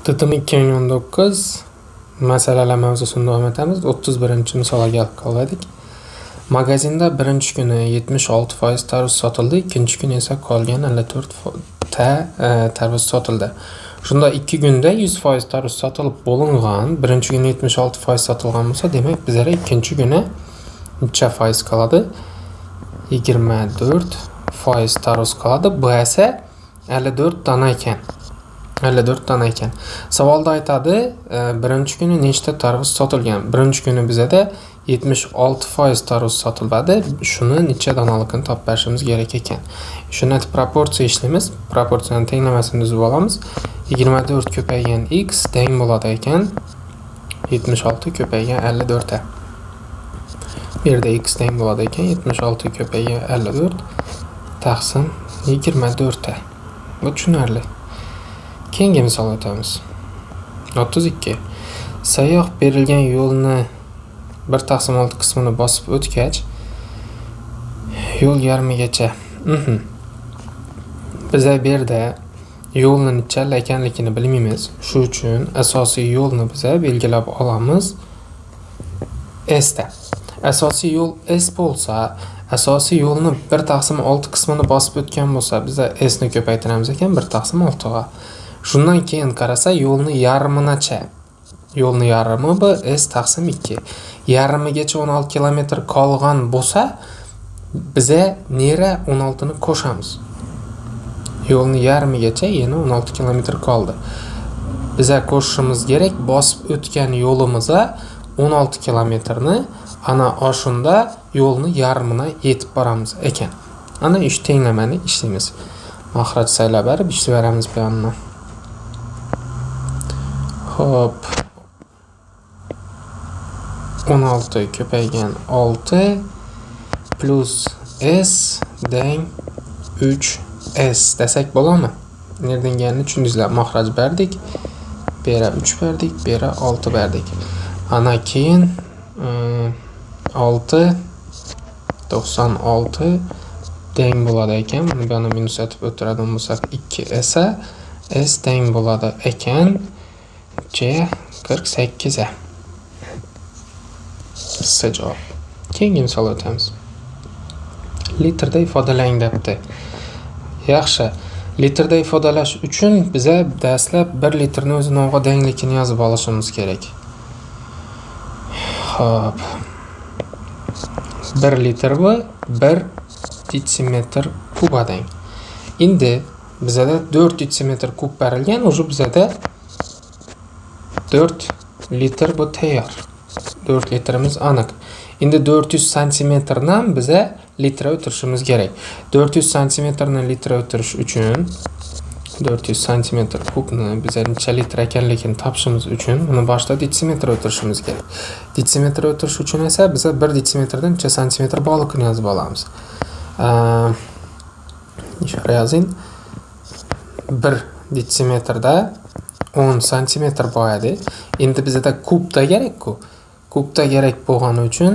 TTM 2019 masalalar mavzusini davom etamiz. 31-misolga kelib qoldik. Magazinda birinchi kuni 76% tarvuz sotildi, ikkinchi kuni esa qolgan 54 ta tarvuz sotildi. Shunda 2 kunda 100% tarvuz sotilib bo'lingan, birinchi kuni 76% sotilgan bo'lsa, demak bizlar ikkinchi kuni necha foiz qoladi? 24% tarvuz qoladi. Bu esa 54 dona ekan. 54 dona ekan. Savolda aytadi, birinchi kuni nechta tarvuz sotilgan? Birinchi kuni bizada 76% tarvuz sotiladi. Shuni necha donaligini topib berishimiz kerak ekan. Shuni aytib proporsiya ishlaymiz. Proporsiyaning tenglamasini tuzib olamiz. 24 ko'paygan x teng bo'ladi ekan 76 ko'paygan 54 ta. Bu yerda x teng bo'ladi ekan 76 ko'paygan 54 taqsim 24 ta. Bu tushunarli. Keyingi misol o'tamiz. 32. Sayyoh berilgan yo'lni 1/6 qismini bosib o'tgach, yo'l yarmigacha. Biza bu yerda yo'lni nechalla ekanligini bilmaymiz. Shu uchun asosiy yo'lni biza belgilab olamiz S da. Asosiy yo'l S bo'lsa, asosiy yo'lni 1/6 qismini bosib o'tgan bo'lsa, biza S ni ko'paytiramiz ekan 1/6 ga. Shundan keyin qarasa yo'lni yarminacha. Yo'lni yarmi bu S taqsim 2. Yarmigacha 16 kilometr qolgan bo'lsa, biza nera 16 ni qo'shamiz. Yo'lni yarmigacha yana 16 kilometr qoldi. Biza qo'shishimiz kerak bosib o'tgan yo'limizga 16 kilometrni, ana oshunda yo'lni yarmina yetib boramiz ekan. Ana shu tenglamani ishlaymiz. Mahraj saylab berib ishlayveramiz bu yonini. Xo'p. 16 ko'paygan 6 plus S deng 3 S desak bo'ladimi? Nerdan kelganini tushundingizlar. Mahraj berdik. Bu yerga 3 berdik, bu yerga 6 berdik. Ana keyin 6 96 teng bo'ladi ekan. Buni bu yoqqa minus etib o'tiradigan bo'lsak 2 esa S teng bo'ladi ekan C 48 a. S javob. Keyingi misol o'tamiz. Litrda ifodalang debdi. Yaxshi. Litrda ifodalash uchun biza dastlab 1 litrni o'zi nomga tengligini yozib olishimiz kerak. Xo'p. 1 litr bu 1 detsimetr kuba teng. Endi bizada 4 detsimetr kub berilgan, уже bizada 4 litr bu tayyor. 4 litrimiz aniq. Endi 400 santimetrdan biza litra o'tirishimiz kerak. 400 santimetrni litra o'tirish uchun 400 santimetr kubni biza necha litr ekanligini topishimiz uchun uni boshida detsimetr o'tirishimiz kerak. Detsimetr o'tirish uchun esa biza 1 detsimetrdan necha santimetr borligini yozib olamiz. Ishora yozing. 1 detsimetrda 10 santimetr bor edi. Endi bizada kubda kerak-ku. Kubda kerak bo'lgani uchun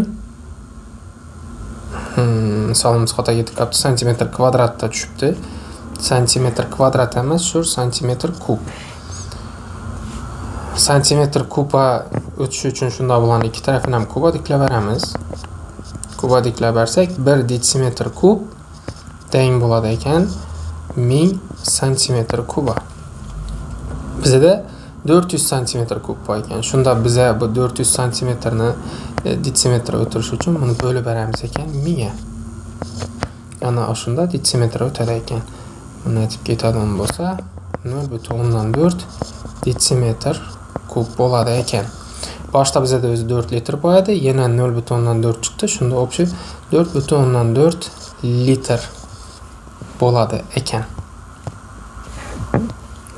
misolimiz xato ketib qolibdi. Santimetr kvadratda tushibdi. Santimetr kvadrat emas, shu santimetr kub. Santimetr kuba o'tishi uchun shundoq bularni ikki tarafini ham kuba diklab beramiz. Kuba diklab bersak 1 detsimetr kub teng bo'ladi ekan 1000 santimetr kuba. Bizada 400 santimetr kub bor ekan. Shunda biza bu 400 santimetrni detsimetr o'tirish uchun buni bo'lib beramiz ekan 1000 ga. Ana shunda detsimetr o'tadi ekan. Buni aytib ketadigan bo'lsa 0.4 detsimetr kub bo'ladi ekan. Boshda bizada o'zi 4 litr bor edi, yana 0.4 chiqdi. Shunda общий 4.4 litr bo'ladi ekan.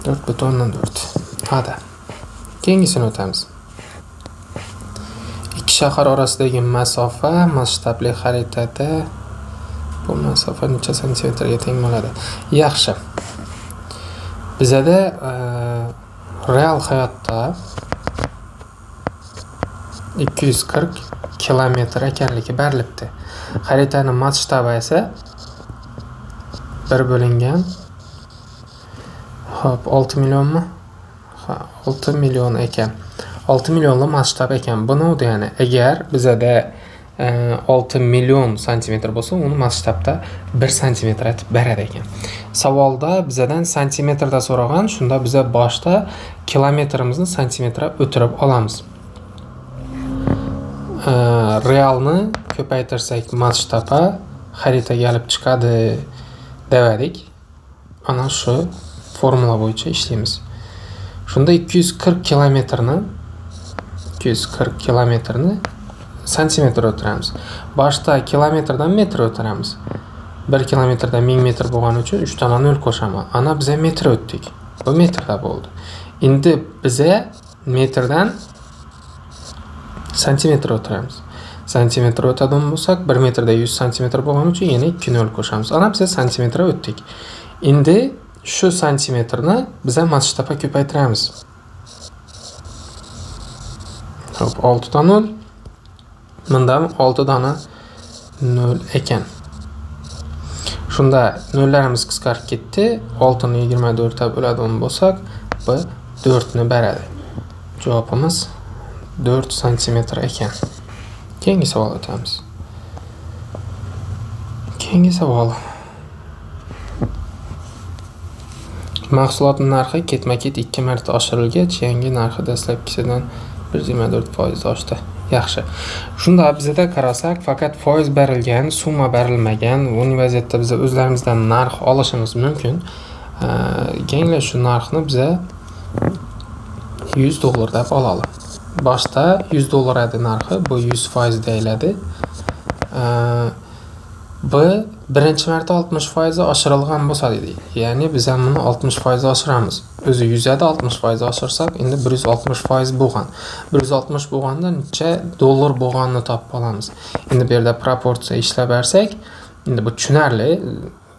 4.4. Hadi. Keyingisini o'tamiz. Ikki shahar orasidagi masofa masshtabli xaritada bu masofa necha santimetrga teng bo'ladi? Yaxshi. Bizada real hayotda 240 kilometr ekanligi berilibdi. Xaritaning masshtabi esa 1 bo'lingan, xo'p, 6 millionmi? Ha, 6 million ekan. 6 millionli masshtab ekan. Buni degani, agar bizada 6 million santimetr bo'lsa, uni masshtabda 1 santimetr etib beradi ekan. Savolda bizadan santimetrda so'ragan, shunda biza boshda kilometrimizni santimetrga o'tirib olamiz. Realni ko'paytirsak masshtabga xaritaga olib chiqadi devadik. Ana shu formula bo'yicha ishlaymiz. Shunda 240 kilometrni 240 kilometrni santimetr o'tiramiz. Boshda kilometrdan metr o'tiramiz. 1 kilometrda 1000 metr bo'lgani uchun 3 dona 0 qo'shaman. Ana biza metr o'tdik. Bu metrda bo'ldi. Endi biza metrdan santimetr o'tiramiz. Santimetr o'tadigan bo'lsak, 1 metrda 100 santimetr bo'lgani uchun yana 2 0 qo'shamiz. Ana biza santimetr o'tdik. Endi shu santimetrni biza masshtabga ko'paytiramiz. Hop, 6 ta 0. Bunda 6 dona 0 ekan. Shunda nollarimiz qisqarib ketdi. 6 ni 24 ga bo'ladigan bo'lsak, bu 4 ni beradi. Javobimiz 4 santimetr ekan. Keyingi savol o'tamiz. Keyingi savol. Mahsulot narxi ketma-ket 2 marta oshirilgach, yangi narxi dastlabkisidan 1,24% oshdi. Yaxshi. Shunda bizada qarasak, faqat foiz berilgan, summa berilmagan. Buning vaziyatda biz o'zlarimizdan narx olishimiz mumkin. Keyingi shu narxni biza 100 dollar deb olamiz. Boshda 100 dollar edi narxi, bu 100% deyiladi. Bu birinchi marta 60% oshirilgan bo'lsa dedi. Ya'ni biz ham buni 60% oshiramiz. O'zi 100 edi, 60% oshirsak, endi 160% bo'lgan. 160 bo'lganda necha dollar bo'lganini topib olamiz. Endi bu yerda proporsiya ishlab bersak, endi bu tushunarli.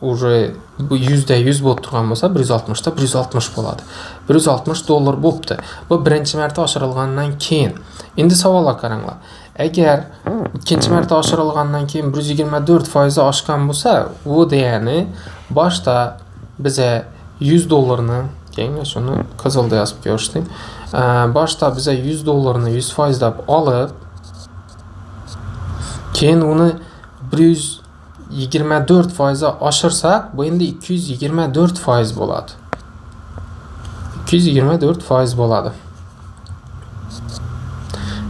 Уже bu 100da 100 bo'lib turgan bo'lsa, 160 da 160 bo'ladi. 160 dollar bo'pti. Bu birinchi marta oshirilgandan keyin. Endi savolga qaranglar. Agar ikkinchi marta oshirilgandan keyin 124% oshgan bo'lsa, bu degani boshda biza 100 dollarni, keyin shuni qizilda yozib ko'rishdik. Boshda biza 100 dollarni 100% deb olib, keyin uni 124% oshirsak, bu endi 224% bo'ladi. 224% bo'ladi.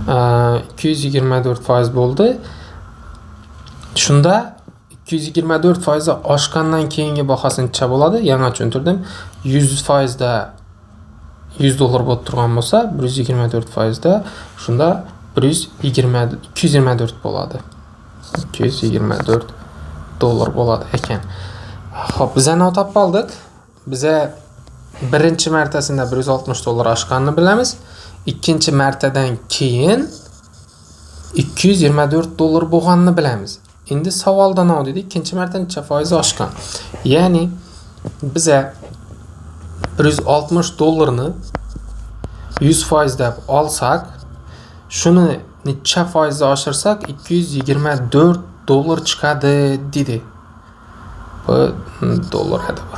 224% bo'ldi. Shunda 224% oshgandan keyingi bahosi necha bo'ladi? Yana tushuntirdim. 100% da 100 dollar bo'lib turgan bo'lsa, 124% da shunda 224 bo'ladi. 224 dollar bo'ladi ekan. Xo'p, biz nima topib oldik? Biza birinchi martasida 160 dollar oshganini bilamiz. Ikkinchi martadan keyin 224 dollar bo'lganini bilamiz. Endi savolda nima dedi? Ikkinchi marta necha foiz oshgan? Ya'ni biza 160 dollarni 100% deb olsak, shuni necha foizda oshirsak 224 dollar chiqadi dedi. Bu dollar edi bu.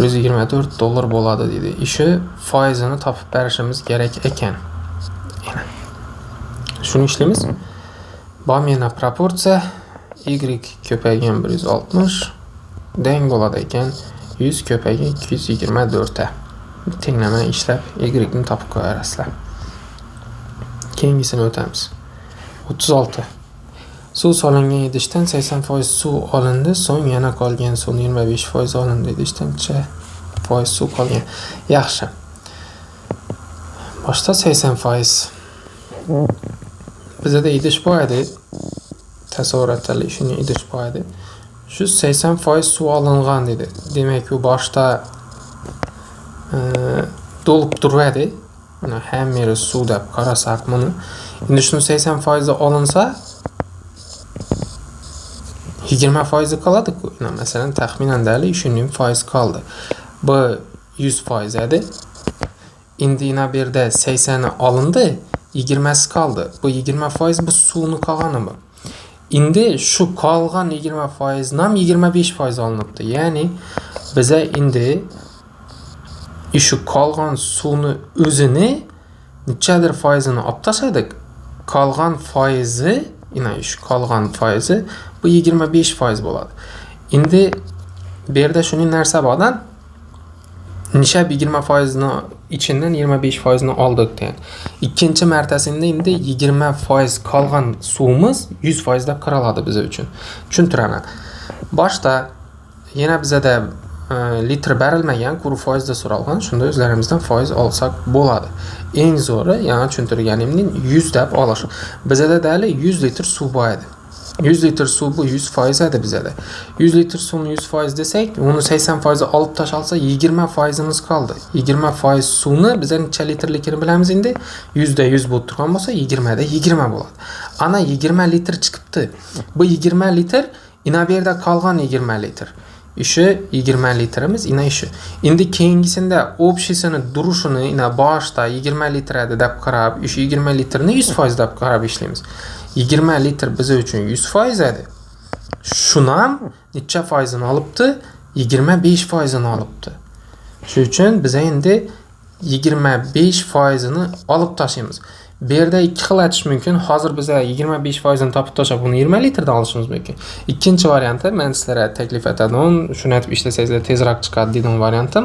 124 dollar bo'ladi dedi. Ishi foizini topib berishimiz kerak ekan. Shuni ishlaymiz. Bom yana proporsiya y ko'paygan 160 teng bo'ladi ekan 100 ko'paygan 224 ta. Tenglama ishlab y ni topib qo'yarasizlar. Keyingisini o'tamiz. 36. Suv solingan idishdan 80% suv olindi, so'ng yana qolgan suvni 25% olindi. Idishdan necha foiz suv qolgan? Yaxshi. Boshda 80%. Bizda idish bor edi. Tasavvur etaylik, shuni idish bor edi. Shu 80% suv olingan dedi. Demak, u boshda to'lib turadi. Mana hamma yeri suv deb qarasak buni. Endi shuni 80% olinsa 20% qoladi-ku. Masalan, taxminan deylik, shuning foiz qoldi. Bu 100% edi. Endi yana bu yerda 80 olindi, 20si qoldi. Bu 20% bu suvni qolgani bu. Endi shu qolgan 20% dan 25% olinibdi. Ya'ni biza endi Shu qolgan suvni o'zini nechadir foizini olib tashladik. Qolgan foizi, ina shu qolgan foizi bu 25% bo'ladi. Endi bu yerda shuning narsa bordan nishab 20%ni ichidan 25%ni oldik degan. Ikkinchi martasida endi 20% qolgan suvimiz 100% deb qaraladi biz uchun. Tushuntiraman. Boshda yana bizada litr berilmagan, quruq foizda so'ralgan. Shunda o'zlarimizdan foiz olsak bo'ladi. Eng zo'ri, yana tushuntirganimdek 100 deb olish. Bizada dali 100 litr suv bor edi. 100 litr suv bu 100% edi bizada. 100 litr suvni 100% desak, uni 80% olib tashalsa 20%imiz qoldi. 20% suvni biza necha litrligini bilamiz endi. 100% bo'lib turgan bo'lsa, 20da 20 bo'ladi. Ana 20 litr chiqibdi. Bu 20 litr ina bu yerda qolgan 20 litr. Shu 20 litrimiz ina shu. Endi keyingisida общийsini durishini ina boshda 20 litr edi deb qarab, shu 20 litrni 100% deb qarab ishlaymiz. 20 litr biz uchun 100% edi. Shunam necha foizini olibdi? 25%ini olibdi. Shu uchun biz endi 25%ini olib tashlaymiz. Bu yerda ikki xil aytish mumkin. Hozir biz 25%ini topib tashlab, buni 20 litrdan olishimiz mumkin. Ikkinchi varianti men sizlarga taklif etadim. Shuni aytib ishlasangizlar tezroq chiqadi degan variantim.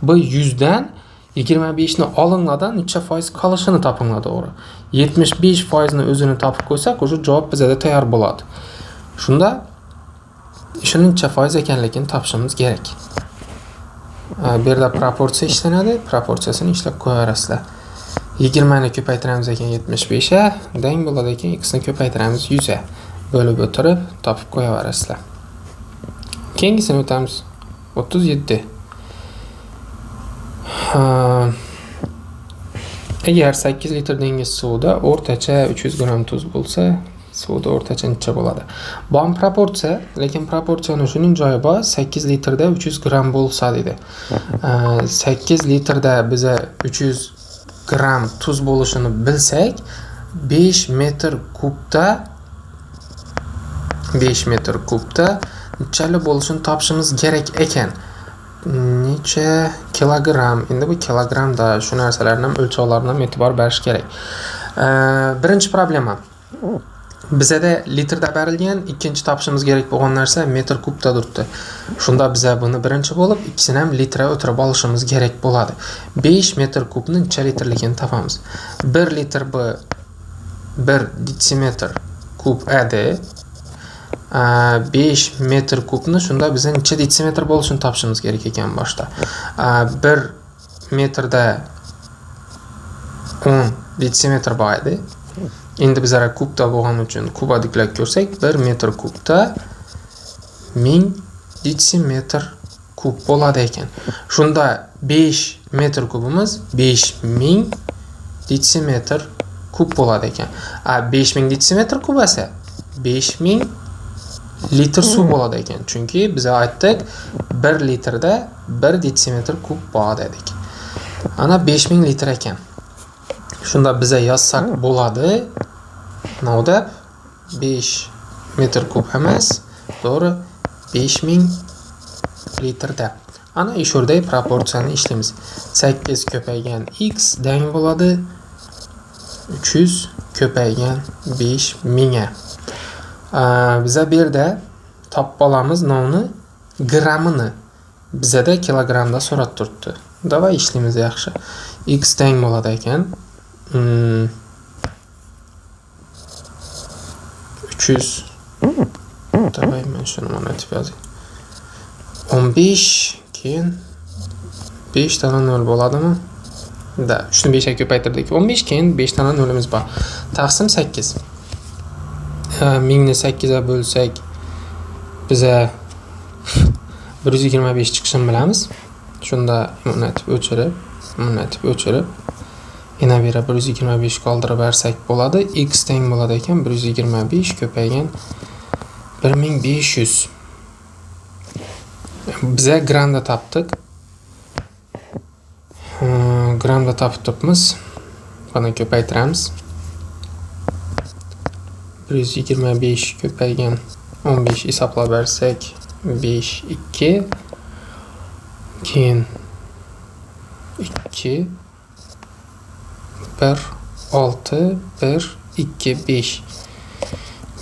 Bu 100 dan 25 ni olinglardan necha foiz qolishini topinglar to'g'ri. 75% ni o'zini topib qo'ysak, o'sha javob bizada tayyor bo'ladi. Shunda shuni necha foiz ekanligini topishimiz kerak. Bu yerda proporsiya ishlanadi, proporsiyasini ishlab qo'yaverasizlar. 20 ni ko'paytiramiz ekan 75 ga, deng bo'ladi ekan x ni ko'paytiramiz 100 ga. Bo'lib o'tirib topib qo'yaverasizlar. Keyingisini o'tamiz. 37. Agar 8 litr dengiz suvida o'rtacha 300 gramm tuz bo'lsa, suvda o'rtacha necha bo'ladi? Bom proporsiya, lekin proporsiyani shuning joyi bor, 8 litrda 300 gramm bo'lsa dedi. 8 litrda biza 300 gramm tuz bo'lishini bilsak, 5 metr kubda 5 metr kubda nechalik bo'lishini topishimiz kerak ekan. Necha kilogramm? Endi bu kilogrammda shu narsalarni ham, o'lchovlarni ham e'tibor berish kerak. Birinchi problema. Bizada litrda berilgan, ikkinchi topishimiz kerak bo'lgan narsa metr kubda turibdi. Shunda biza buni birinchi bo'lib ikkisini ham litrga o'tirib olishimiz kerak bo'ladi. 5 metr kubni necha litrligini topamiz. 1 litr bu 1 detsimetr kub edi. 5 metr kubni shunda biza necha detsimetr bo'lishini topishimiz kerak ekan boshda. 1 metrda 10 detsimetr bor edi. Endi bizlar kubda bo'lgani uchun kubadiklab ko'rsak, 1 metr kubda 1000 detsimetr kub bo'ladi ekan. Shunda 5 metr kubimiz 5000 detsimetr kub bo'ladi ekan. 5000 detsimetr kub esa 5000 litr suv bo'ladi ekan. Chunki biz aytdik 1 litrda 1 detsimetr kub bor dedik. Ana 5000 litr ekan. Shunda biza yozsak bo'ladi. Nima 5 metr kub emas, to'g'ri 5000 litrda. Ana shunday proporsiyani ishlaymiz. 8 ko'paygan x teng bo'ladi 300 ko'paygan 5000 ga. Biza bu yerda topib olamiz nonni grammini. Bizada kilogrammda so'rab turibdi. Давай ishlaymiz yaxshi. X teng bo'ladi ekan. 300. Давай men shuni mana aytib yozay. 15 keyin 5 tana 0 bo'ladimi? Da, 3 ni 5 ga ko'paytirdik. 15 keyin 5 tana 0imiz bor. Taqsim 8. 1000 ni 8 ga bo'lsak biza 125 chiqishini bilamiz. Shunda buni aytib o'chirib, buni aytib o'chirib, yana bu yerga 125 qoldirib bersak bo'ladi. X teng bo'ladi ekan 125 ko'paygan 1500. Biza grammda topdik. Grammda topib turibmiz. Buni ko'paytiramiz. 125 ko'paygan 15 hisoblab bersak 5 2, keyin 2 1 6 1 2 5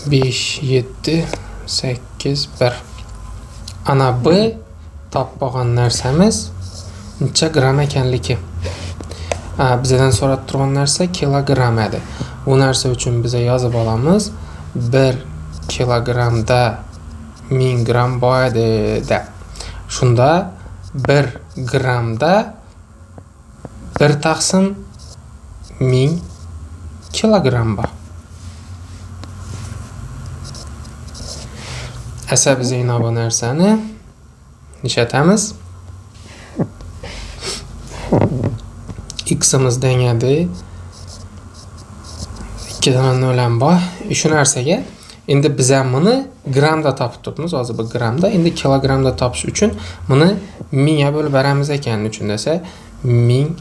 5 7 8 1. Ana bu topib olgan narsamiz necha gram ekanligi. Bizdan so'rab turgan narsa kilogram edi. Bu narsa uchun biza yozib olamiz. 1 kilogrammda 1000 gram bor edi deb. Shunda 1 grammda 1 taqsim 1000 kilogram bor. Esa biz yana bu narsani nishatamiz. X'imiz dengadi 2 dona 0 ham bor. Shu narsaga endi biz ham buni grammda topib turibmiz. Hozir bu grammda, endi kilogrammda topish uchun buni 1000 ga bo'lib beramiz ekan. Uchun desa 1000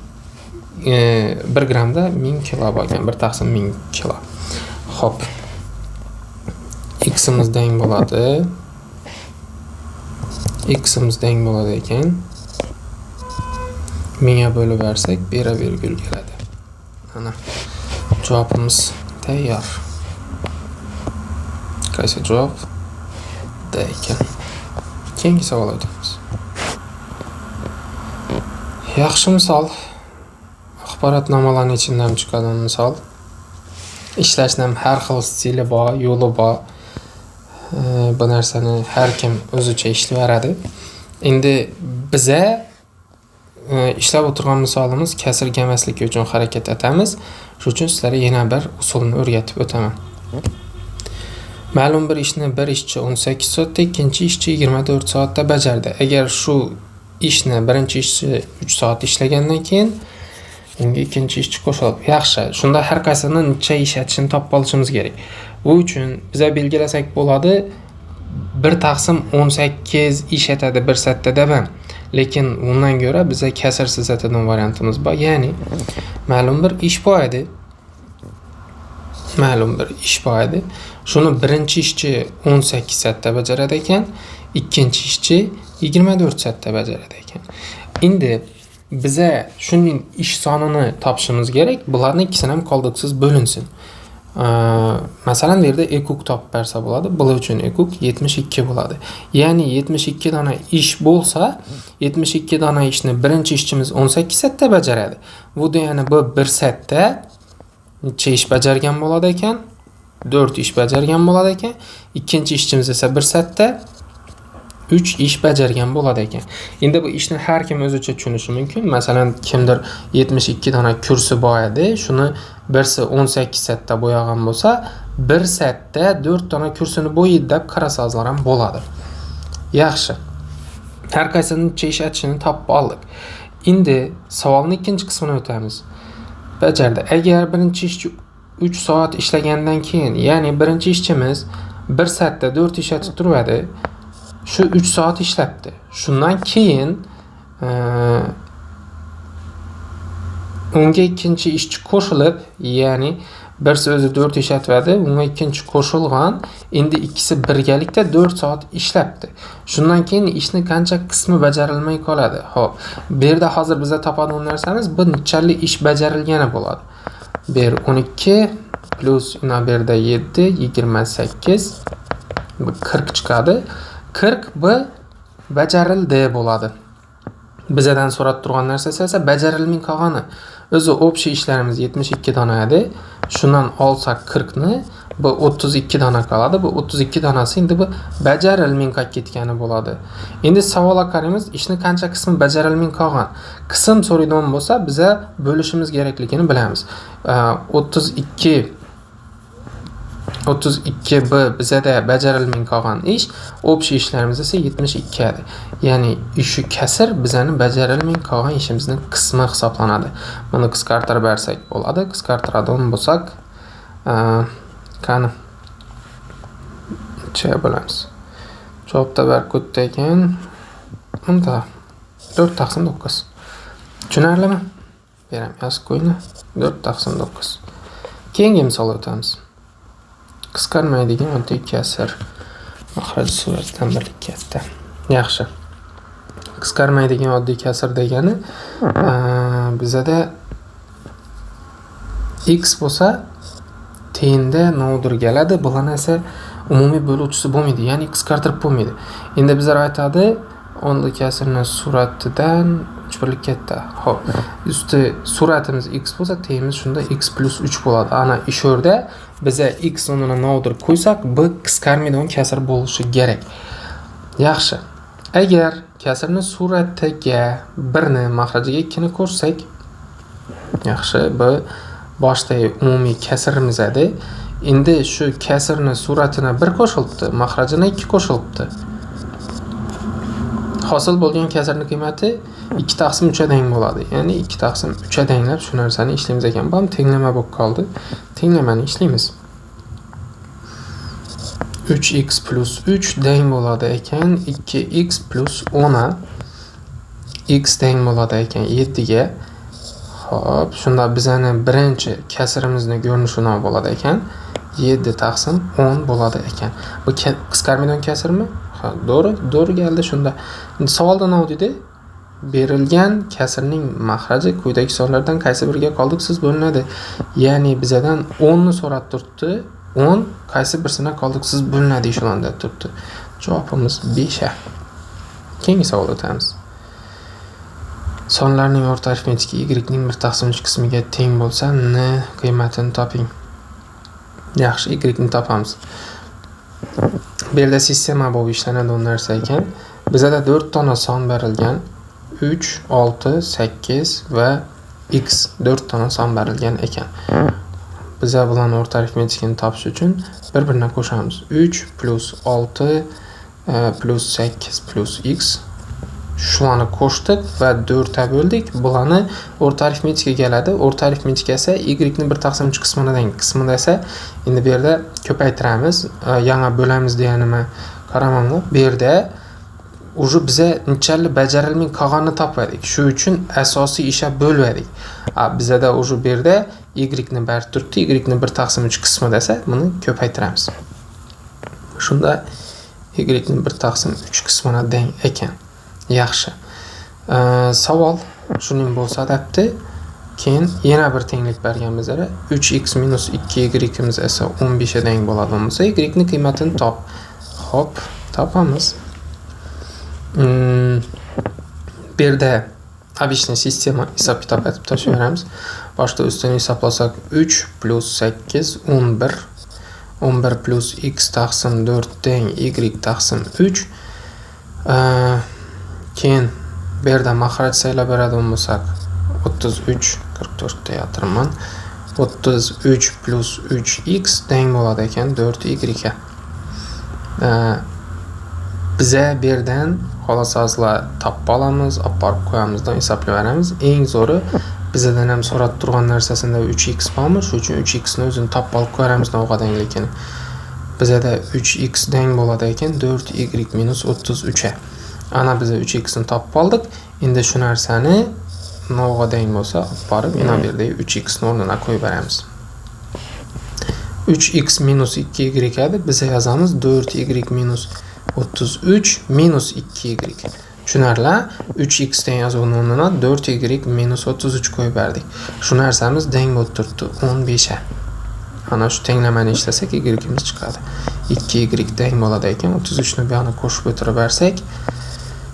1 grammda 1000 kilo bor ekan. 1 taqsim 1000 kilo. Xo'p. X'imiz teng bo'ladi. X'imiz teng bo'ladi ekan. 1000 ga bo'lib bersak, bera vergul keladi. Ana javobimiz tayyor. Qaysi javob? D ekan. Keyingi savol o'tamiz. Yaxshi misol. Axborotnomalarning ichidan chiqadigan misol. Ishlashning ham har xil stili bor, yo'li bor. Bu narsani har kim o'zicha ishlayveradi. Endi biza ishlab o'tirgan misolimiz kasr kelmasligi uchun harakat etamiz. Shuning uchun sizlarga yana bir usulni o'rgatib o'taman. Ma'lum bir ishni bir ishchi 18 soatda, ikkinchi ishchi 24 soatda bajardi. Agar shu ishni birinchi ishchi 3 soat ishlagandan keyin unga ikkinchi ishchi qo'shiladi. Yaxshi, shunda har qaysini necha ish etishini topib olishimiz kerak. Bu uchun biza belgilasak bo'ladi, 1 taqsim 18 ish etadi 1 soatda deb ham. Lekin undan ko'ra biza kasrsiz etadigan variantimiz bor. Ya'ni ma'lum bir ish bor edi. Ma'lum bir ish bor edi. Shuni birinchi ishchi 18 soatda bajaradi ekan, ikkinchi ishchi 24 soatda bajaradi ekan. Endi biza shuning ish sonini topishimiz kerak. Bularning ikkisini ham qoldiqsiz bo'linsin. Masalan, bu yerda ekuk topib bersa bo'ladi. Bular uchun ekuk 72 bo'ladi. Ya'ni 72 dona ish bo'lsa, 72 dona ishni birinchi ishchimiz 18 soatda bajaradi. Bu degani bu 1 soatda necha ish bajargan bo'ladi ekan? 4 ish bajargan bo'ladi ekan. Ikkinchi ishchimiz esa 1 soatda 3 ish bajargan bo'ladi ekan. Endi bu ishni har kim o'zicha tushunishi mumkin. Masalan, kimdir 72 dona kursi bor edi, shuni birsi 18 soatda bo'yagan bo'lsa, 1 soatda 4 dona kursini bo'yaydi deb qarasangizlar ham bo'ladi. Yaxshi. Har qaysini necha ish etishini topib oldik. Endi savolning ikkinchi qismini o'tamiz. Bajardi. Agar birinchi ishchi 3 soat ishlagandan keyin, ya'ni birinchi ishchimiz 1 soatda 4 ish etib turadi. Shu 3 soat ishlabdi. Shundan keyin unga ikkinchi ishchi qo'shilib, ya'ni birsi o'zi 4 ish etadi, unga ikkinchi qo'shilgan, endi ikkisi birgalikda 4 soat ishlabdi. Shundan keyin ishni qancha qismi bajarilmay qoladi. Xo'p, bu yerda hozir biza topadigan narsamiz bu nechalik ish bajarilgani bo'ladi. Bu yer 12 plus ina bu yerda 7, 28, bu 40 chiqadi. 40 bu bajarildi bo'ladi. Bizadan so'rab turgan narsasi esa bajarilmay qolgani. O'zi общий ishlarimiz 72 dona edi. Shundan olsak 40 ni, bu 32 dona qoladi. Bu 32 donasi endi bu bajarilmay qolib ketgani bo'ladi. Endi savolga qaraymiz, ishni qancha qismi bajarilmay qolgan? Qism so'raydigan bo'lsa, biza bo'lishimiz kerakligini bilamiz. 32 B bizada bajarilmay qolgan ish, общий ishlarimiz esa 72 edi. Ya'ni shu kasr bizani bajarilmay qolgan ishimizning qismi hisoblanadi. Buni qisqartirib bersak bo'ladi. Qisqartiradigan bo'lsak, qani necha bo'lamiz? Javobda berib o'tdi ekan. Unda 4 taqsim 9. Tushunarlimi? Beram, yozib qo'ying. 4 taqsim 9. Keyingi misol o'tamiz. Qisqarmaydigan oddiy kasr maxraj suratidan birlikka katta. Yaxshi. Qisqarmaydigan oddiy kasr degani Bizada x bo'lsa tengda nodir keladi. Bular esa umumiy bo'luvchisi bo'lmaydi, ya'ni qisqartirib bo'lmaydi. Endi bizlar aytadi, o'nli kasrni suratidan 3 birlik katta. Xo'p, usti suratimiz x bo'lsa, tengimiz shunda x plus 3 bo'ladi. Ana ishorda biza x o'rnina nodir qo'ysak, b qisqarmaydigan kasr bo'lishi kerak. Yaxshi. Agar kasrni suratiga 1ni, mahrajiga 2ni qo'shsak, yaxshi, b boshdagi umumiy kasrimiz edi. Endi shu kasrni suratini 1 qo'shilibdi, mahrajini 2 qo'shilibdi. Hosil bo'lgan kasrning qiymati 2 taqsim 3 teng bo'ladi. Ya'ni 2 taqsim 3 tenglab shu narsani ishlaymiz ekan. Bu ham tenglama bo'lib qoldi. Tenglamani ishlaymiz. 3x plus 3 teng bo'ladi ekan 2x plus 10 a. X teng bo'ladi ekan 7 ga. Xo'p, shunda bizani birinchi kasrimizni ko'rinishi nima bo'ladi ekan? 7 taqsim 10 bo'ladi ekan. Bu qisqarmaydigan kasrmi? Ha, to'g'ri, to'g'ri keldi shunda. Endi savolda nima dedi? Berilgan kasrning mahraji quyidagi sonlardan qaysi biriga qoldiqsiz bo'linadi? Ya'ni bizadan 10 ni so'rab turibdi. 10 qaysi birisine qoldiqsiz bo'linadi shularni deb turibdi. Javobimiz 5. Keyingi savolga o'tamiz. Sonlarning o'rta arifmetiki y ning 1 taqsim 3 qismiga teng bo'lsa, n qiymatini toping. Yaxshi, y ni topamiz. Bu yerda sistema bo'lib ishlanadigan narsa ekan. Bizada 4 dona son berilgan. 3, 6, 8 va x 4 dona son berilgan ekan. Biza bularni o'rta arifmetikini topish uchun bir-birini qo'shamiz. 3 plus 6 plus 8 plus x. Shularni qo'shdik va 4 ta bo'ldik. Bularni o'rta arifmetika keladi. O'rta arifmetika esa y ni 1 taqsim 3 qismini teng. Qismida esa endi bu yerda ko'paytiramiz. Yana bo'lamiz deganimni qaramamlar. Bu yerda уже biza nechali bajarilmay qolganini topmadik. Shu uchun asosiy isha bo'lmadik. Bizada уже bu yerda y ni berib turibdi. Y ni 1 taqsim 3 qismi desa, buni ko'paytiramiz. Shunda y ni 1 taqsim 3 qismini teng ekan. Yaxshi. Savol shuning bo'lsa debdi. Keyin yana bir tenglik bergan bizlarga. 3x minus 2y esa 15 ga teng bo'ladi bo'lmasa, y ni qiymatini top. Xo'p, topamiz. Bu yerda обычный sistema hisob kitob aytib tashlayveramiz. Boshda ustini hisoblasak 3 plus 8 11. 11 plus x taqsim 4 teng y taqsim 3. Keyin bu yerda mahraj saylab beradigan bo'lsak 33 44 ta yotirman. 33 plus 3x teng bo'ladi ekan 4y ga. Biza bu yerdan xolasazlar topib olamiz, olib borib qo'yamizdan hisoblayveramiz. Eng zo'ri bizadan ham so'rab turgan narsasida 3x bormi? Shu uchun 3x ni o'zini topib olib ko'ramiz nima tengligini. Bizada 3x teng bo'ladi ekan 4y minus 33 a. Ana biza 3x ni topib oldik. Endi shu narsani nima teng bo'lsa olib borib yana bu yerdagi 3x ni o'rnina qo'yib beramiz. 3x minus 2y edi. Biza yozamiz 4y minus 33 minus 2y. Tushunarli? 3x teng yozuvni o'rnina 4y minus 33 qo'yib berdik. Shu narsamiz teng bo'lib turibdi 15 a. Ana shu tenglamani ishlasak y-imiz chiqadi. 2y teng bo'ladi ekan. 33 ni bu yoqqa qo'shib o'tirib bersak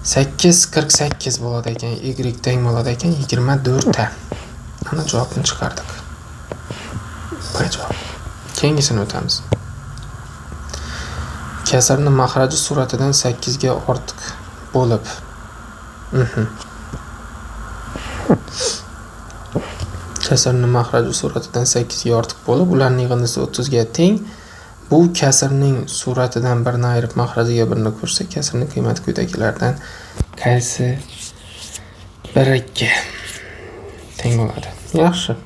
8 48 bo'ladi ekan. Y teng bo'ladi ekan 24 ta. Ana javobni chiqardik. Bu javob. Keyingisini o'tamiz. Kasrni mahraji suratidan 8 ga ortiq bo'lib. Kasrni mahraji suratidan 8 ga ortiq bo'lib, ularning yig'indisi 30 ga teng. Bu kasrning suratidan birini ayirib mahrajiga birini qo'shsak, kasrning qiymati quyidagilardan qaysi biriga teng bo'ladi? Yaxshi.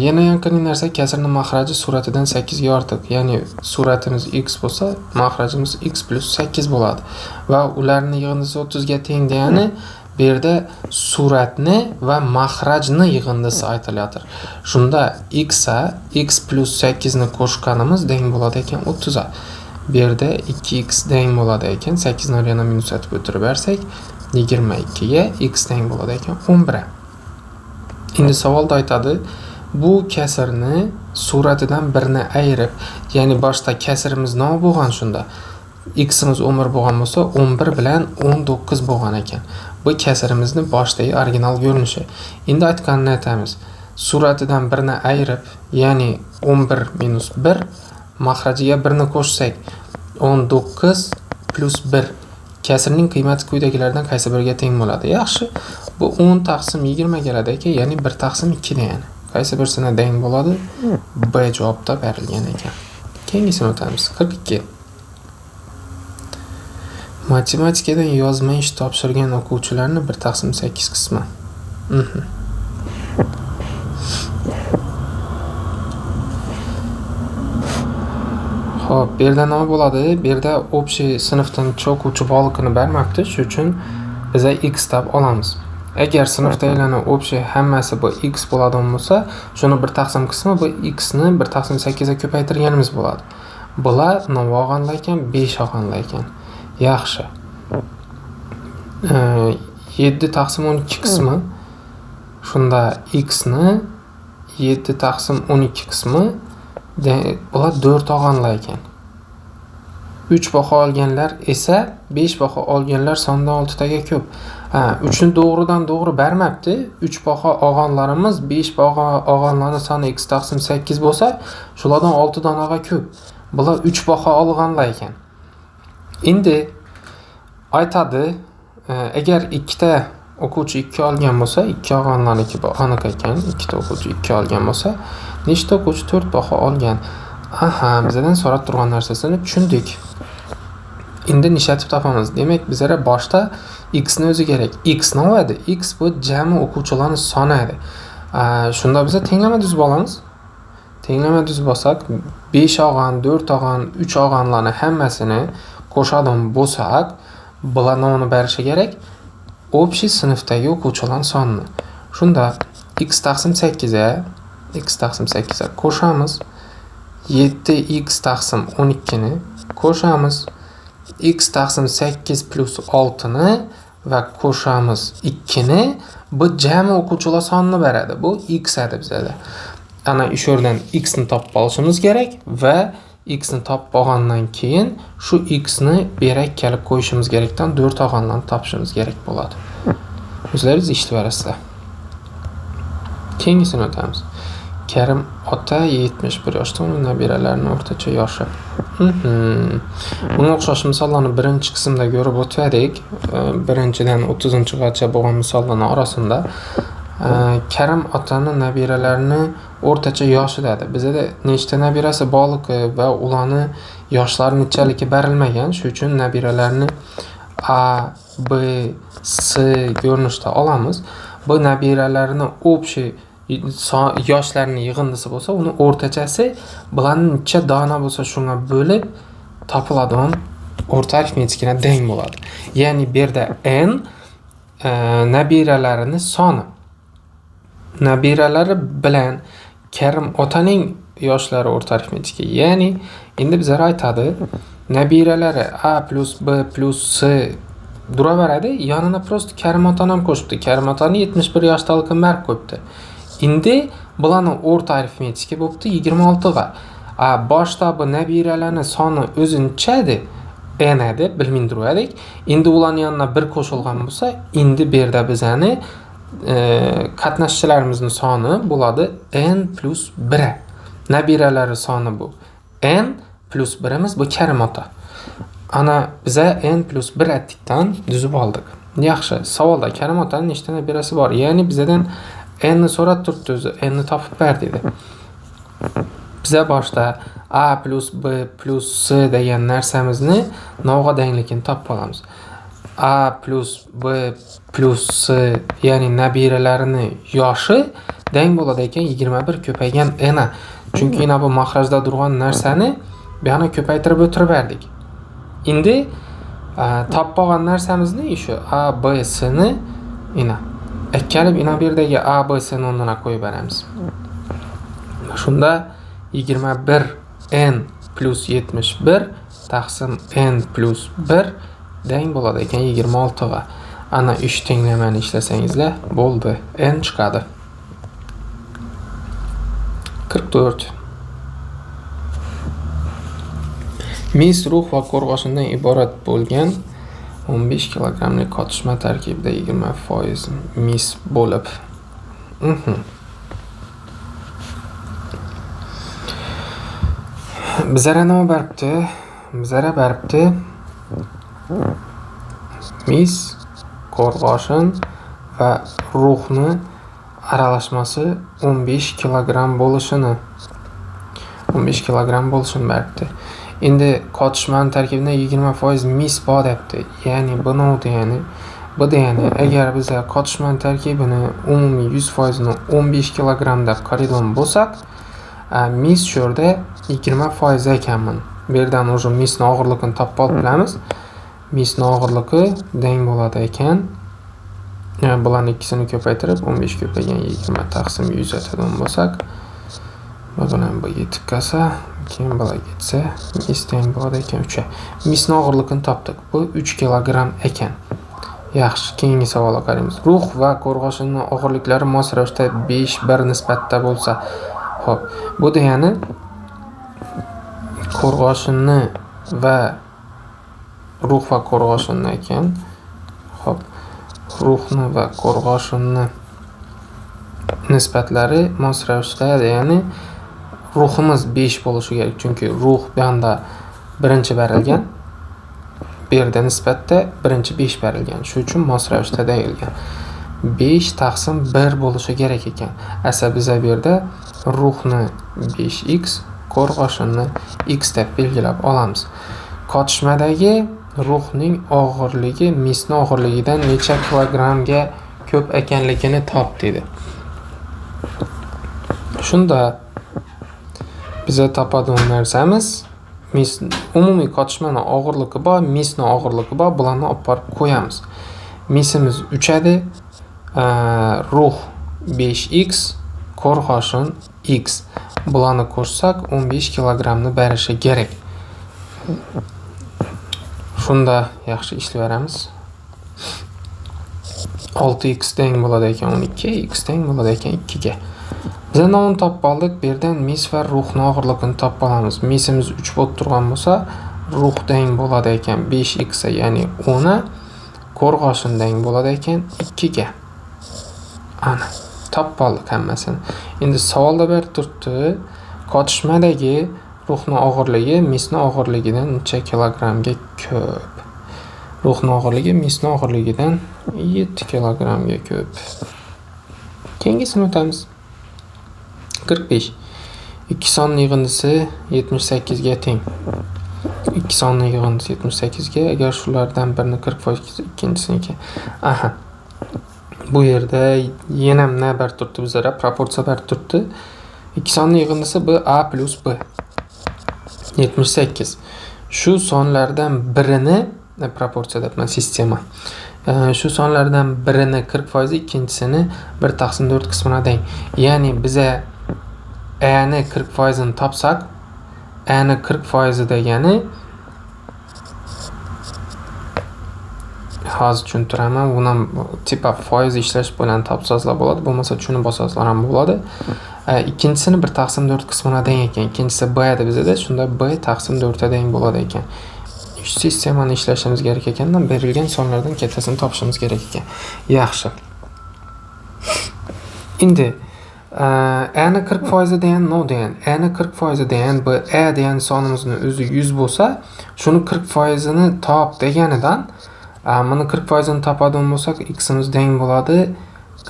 Yana yaqin narsa kasrning mahraji suratidan 8 ga ortiq. Ya'ni suratimiz x bo'lsa, mahrajimiz x plus 8 bo'ladi. Va ularning yig'indisi 30 ga teng degani bu yerda suratni va mahrajni yig'indisi aytilyapti. Shunda x a x plus 8 ni qo'shganimiz teng bo'ladi ekan 30 a. Bu yerda 2x teng bo'ladi ekan. 8 ni yana minus atib o'tirib bersak, 22 ga x teng bo'ladi ekan 11. Endi savolda aytadi, bu kasrni suratidan birini ayirib, ya'ni boshda kasrimiz nima bo'lgan shunda? X'imiz 11 bo'lgan bo'lsa, 11 bilan 19 bo'lgan ekan. Bu kasrimizni boshdagi original ko'rinishi. Endi aytganini aytamiz. Suratidan birini ayirib, ya'ni 11 minus 1 maxrajiga 1 ni qo'shsak, 19 plus 1 kasrning qiymati quyidagilardan qaysi biriga teng bo'ladi? Yaxshi. Bu 10 taqsim 20 keladi ekan, ya'ni 1 taqsim 2 degani. Qaysi birisine teng bo'ladi? B javobda berilgan ekan. Keyingisini o'tamiz. 42. Matematikadan yozma ish topshirgan o'quvchilarni 1 taqsim 8 qismi. Xo'p, bu yerda nima bo'ladi? Bu yerda общий sinfdan necha o'quvchi borligini bermabdi. Shuning uchun biz x deb olamiz. Agar sinfdagilarning общий hammasi bu x bo'ladigan bo'lsa, shuni 1 taqsim qismi bu x ni 1 taqsim 8 ga ko'paytirganimiz bo'ladi. Bular nima olganlar ekan? 5 olganlar ekan. Yaxshi. 7 taqsim 12 qismi. Shunda x ni 7 taqsim 12 qismi bular 4 olganlar ekan. 3 baho olganlar esa 5 baho olganlar sonidan 6 taga ko'p. Ha, 3 ni to'g'ridan to'g'ri bermabdi. 3 baho olganlarimiz 5 baho olganlarning soni x taqsim 8 bo'lsa, shulardan 6 donaga ko'p. Bular 3 baho olganlar ekan. Endi aytadi, agar ikkita o'quvchi 2 olgan bo'lsa, 2 olganlarniki bu aniq ekan, ikkita o'quvchi 2 olgan bo'lsa, nechta o'quvchi 4 baho olgan? Aha, bizdan so'rab turgan narsasini tushundik. Endi nishatib topamiz. Demak, bizlara boshda x ni o'zi kerak. X nima edi? X bu jami o'quvchilarning soni edi. Shunda biz tenglama tuzib olamiz. Tenglama tuzib olsak, 5 olgan, 4 olgan, 3 olganlarni hammasini qo'shadigan bo'lsak, bular nimani berishi kerak? Общий sinfdagi o'quvchilarning sonini. Shunda x taqsim 8 ga x taqsim 8 ga qo'shamiz. 7x taqsim 12 ni qo'shamiz. X taqsim 8 plus 6 ni va qo'shamiz 2 ni. Bu jami o'quvchilar sonini beradi. Bu x edi bizada. Ana shu yerdan x ni topib olishimiz kerak va x ni topib olgandan keyin shu x ni berak kelib qo'yishimiz kerakdan 4 olganlarni topishimiz kerak bo'ladi. O'zlaringiz ishlab berasizlar. Keyingisini o'tamiz. Karim ota 71 yoshda, uning nabiralarining o'rtacha yoshi. Bunga o'xshash misollarni birinchi qismda ko'rib o'tdik. Birinchidan 30-gacha bo'lgan misollarning orasida Karim otani nabiralarini o'rtacha yoshi dedi. Bizda nechta nabirasi borligi va ularni yoshlari nechaligi berilmagan. Shuning uchun nabiralarni A, B, C ko'rinishda olamiz. Bu nabiralarni общий yoshlarini yig'indisi bo'lsa, uni o'rtachasi bularni necha dona bo'lsa shunga bo'lib topiladigan o'rta arifmetikani teng bo'ladi. Ya'ni bu yerda n nabiralarini soni. Nabiralari bilan Karim otaning yoshlari o'rta arifmetika. Ya'ni endi bizlar aytadi, nabiralari A plus B plus C duraveradi, yonina prosta Karim otani ham qo'shibdi. Karim otani 71 yoshdaligini berib qo'yibdi. Endi bularning o'rta arifmetika bo'pti 26 ga. Boshda bu nabiralarning soni o'zi necha edi? N edi, bilmay turardik. Endi ularning yonina 1 qo'shilgan bo'lsa, endi bu yerda bizani qatnashchilarimizning soni bo'ladi n plus 1. Nabiralari soni bu. N plus 1imiz bu Karim ota. Ana biza n plus 1 atdikdan tuzib oldik. Yaxshi, savolda Karim otaning nechta nabirasi bor? Ya'ni bizadan n ni so'rab turibdi o'zi, n ni topib ber dedi. Biza boshda A plus B plus C degan narsamizni novg'a tengligini topib olamiz. A plus B plus C, ya'ni nabiralarini yoshi teng bo'ladi ekan 21 ko'paygan n. Chunki yana bu maxrajda turgan narsani bu yana ko'paytirib o'tirib berdik. Endi topib olgan narsamizni shu A, B, C ni ina akkalib ina bu yerdagi A, B, C ni o'rnina qo'yib beramiz. Shunda 21 n plus 71 taqsim n plus 1 teng bo'ladi ekan 26 ga. Ana 3 tenglamani ishlasangizlar bo'ldi, n chiqadi. 44. Mis, rux va qo'rg'oshindan iborat bo'lgan 15 kilogramlik qotishma tarkibida 20% mis bo'lib. Bizlara nima beribdi? Bizlara beribdi mis, qo'rg'oshin va ruxni aralashmasi 15 kilogram bo'lishini 15 kilogram bo'lishini beribdi. Endi qotishmani tarkibida 20% mis bor debdi. Ya'ni bu nima degani? Bu degani agar biz qotishmani tarkibini umumiy 100%ni 15 kilogram deb qaraydigan bo'lsak, mis shu yerda 20% ekanman. Bu yerdan уже misni og'irligini topib olib bilamiz. Misni og'irligi teng bo'ladi ekan. Bularni ikkisini ko'paytirib 15 ko'paygan 20 taqsim 100 atadigan bo'lsak, bu bilan bu yetib qolsa, keyin bular ketsa, mis teng bo'ladi ekan 3. Misni og'irligini topdik. Bu 3 kilogram ekan. Yaxshi, keyingi savolga qaraymiz. Rux va qo'rg'oshinning og'irliklari mos ravishda 5:1 nisbatda bo'lsa. Xo'p, bu degani qo'rg'oshinni va rux va qo'rg'oshinni ekan. Xo'p, ruxni va qo'rg'oshinni nisbatlari mos ravishda, ya'ni ruhimiz 5 bo'lishi kerak, chunki ruh bu yoqda birinchi berilgan, bu yerda nisbatda birinchi 5 berilgan. Shu uchun mos ravishda deyilgan. 5 taqsim 1 bo'lishi kerak ekan. Asa biza bu yerda ruhni 5x, qo'rg'oshinni x deb belgilab olamiz. Qotishmadagi ruhning og'irligi misni og'irligidan necha kilogramga ko'p ekanligini top dedi. Shunda biza topadigan narsamiz mis umumiy qotishmani og'irligi bor, misni og'irligi bor, bularni olib borib qo'yamiz. Misimiz 3 edi, ruh 5x, qo'rg'oshin x. Bularni qo'shsak 15 kilogramni berishi kerak. Shunda yaxshi ishlayveramiz. 6x teng bo'ladi ekan 12, x teng bo'ladi ekan 2 ga. Biz nonni topib oldik. Bu yerdan mis va ruhni og'irligini topib olamiz. Misimiz 3 bo'lib turgan bo'lsa, ruh teng bo'ladi ekan 5x, ya'ni 10, qo'rg'oshin teng bo'ladi ekan 2 ga. Ana, topib oldik hammasini. Endi savolda berib turibdi, qotishmadagi ruhni og'irligi misni og'irligidan necha kilogramga ko'p? Ruhni og'irligi misni og'irligidan 7 kilogramga ko'p. Keyingisini o'tamiz. 45. 2 sonning yig'indisi 78 ga teng. 2 sonning yig'indisi 78 ga, agar shulardan birini 40%, ikkinchisiniki. Aha. Bu yerda yana nima berib turibdi bizlara? Proporsiya berib turibdi. 2 sonning yig'indisi B A plus B. 78. Shu sonlardan birini proporsiya deyapman, sistema. Shu sonlardan birini 40%, ikkinchisini 1 taqsim 4 qismina teng. Ya'ni biza A ni 40%ni topsak, A ni 40% degani hozir tushuntiraman. Buni ham tipa foiz ishlash bilan topsangizlar bo'ladi, bo'lmasa tushunib olsangizlar ham bo'ladi. Ikkinchisini 1 taqsim 4 qismina teng ekan. Ikkinchisi B edi bizada, shunda B taqsim 4 ga teng bo'ladi ekan. Shu sistemani ishlashimiz kerak ekandan berilgan sonlardan kattasini topishimiz kerak ekan. Yaxshi. Endi A ni 40% degan no degan, A ni 40% degan B, A degan sonimizni o'zi 100 bo'lsa, shuni 40%ni top deganidan, buni 40%ni topadigan bo'lsak, x-imiz teng bo'ladi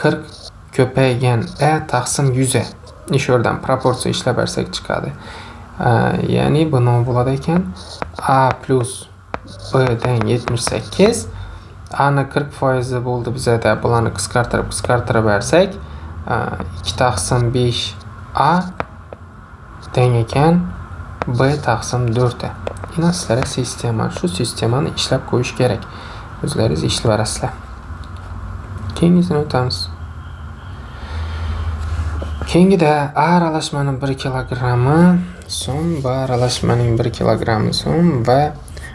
40 ko'paygan A taqsim 100 ga. Shu yerdan proporsiya ishlab bersak chiqadi. Ya'ni bu nima bo'ladi ekan? A plus B teng 78. A ni 40% bo'ldi bizada. Bularni qisqartirib bersak, 2 taqsim 5 A teng ekan B taqsim 4 ga. Endi sizlarga sistema, shu sistemani ishlab qo'yish kerak. O'zlaringiz ishlab berasizlar. Keyingisini o'tamiz. Keyingida A aralashmani 1 kilogrammi so'm, B aralashmaning 1 kilogrammi so'm va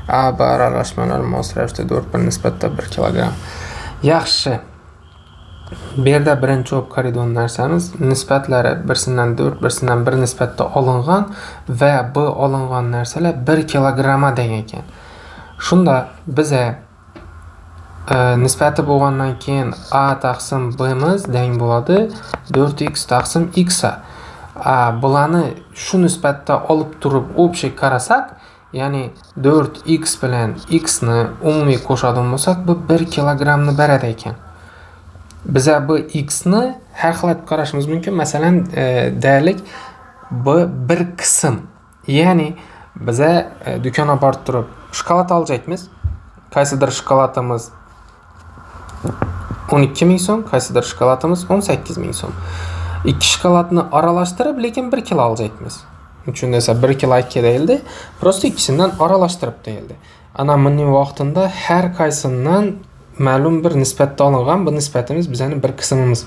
A B aralashmalar mos ravishda 4 1 nisbatda 1 kilogramm. Yaxshi. Bu yerda birinchi bo'lib qaraydigan narsamiz nisbatlari birsidan 4, birsidan 1 nisbatda olingan va bu olingan narsalar 1 kilogramma teng ekan. Shunda biza nisbati bo'lgandan keyin A taqsim B'miz teng bo'ladi 4x taqsim x a. Bularni shu nisbatda olib turib общий qarasak, ya'ni 4x bilan x ni umumiy qo'shadigan bo'lsak, bu 1 kilogrammni beradi ekan. Biza bu x ni har xil aytib qarashimiz mumkin. Masalan, deylik, bu bir qism. Ya'ni biza do'konga borib turib shokolad oljakmiz. Qaysidir shokoladimiz 12 ming so'm, qaysidir shokoladimiz 18 ming so'm. Ikki shokoladni aralashtirib, lekin 1 kilo oljakmiz. Uchun desa 1 kilo ikki deyildi, просто ikkisidan aralashtirib deyildi. Ana buning vaqtida har qaysidan ma'lum bir nisbatda olingan, bu nisbatimiz bizani bir qismimiz.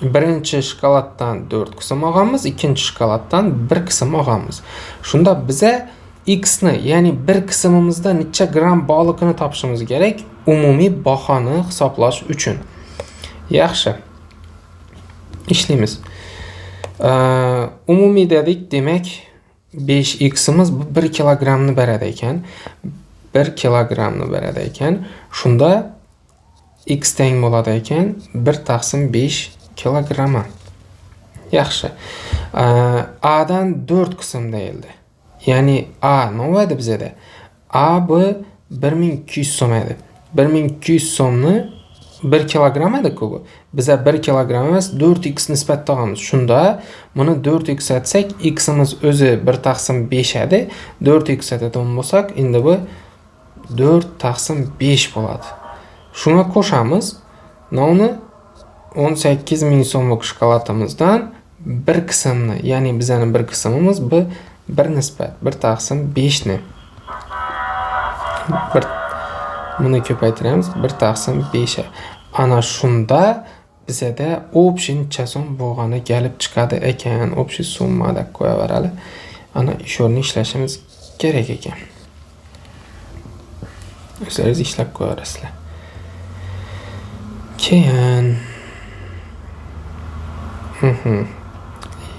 Birinchi shokoladdan 4 qism olganmiz, ikkinchi shokoladdan 1 qism olganmiz. Shunda biza x ni, ya'ni bir qismimizda necha gramm borligini topishimiz kerak umumiy bahoni hisoblash uchun. Yaxshi. Ishlaymiz. Umumiy dedik, demak 5ximiz bu 1 kilogrammni beradi ekan. 1 kilogrammni beradi ekan. Shunda x teng bo'ladi ekan 1 taqsim 5 kilogramma. Yaxshi. A dan 4 qism deyildi. Ya'ni A nima edi bizada? A B 1200 so'm edi. 1200 so'mni 1 kilogramm edi-ku bu. Biza 1 kilogramm emas, 4x nisbatda olamiz. Shunda buni 4x etsak, ximiz o'zi 1 taqsim 5 edi. 4x etadigan bo'lsak, endi bu 4 taqsim 5 bo'ladi. Shunga qo'shamiz. Uni 18 ming so'mlik shokoladimizdan bir qismni, ya'ni bizani bir qismimiz bu bir nisbat, 1 taqsim 5 ni. Bir buni ko'paytiramiz 1 taqsim 5. Ana shunda bizada общий necha so'm bo'lgani kelib chiqadi ekan. Общий summa deb qo'yaverali. Ana shu ishlashimiz kerak ekan. O'zlaringiz ishlab qo'yaverasizlar. Keyin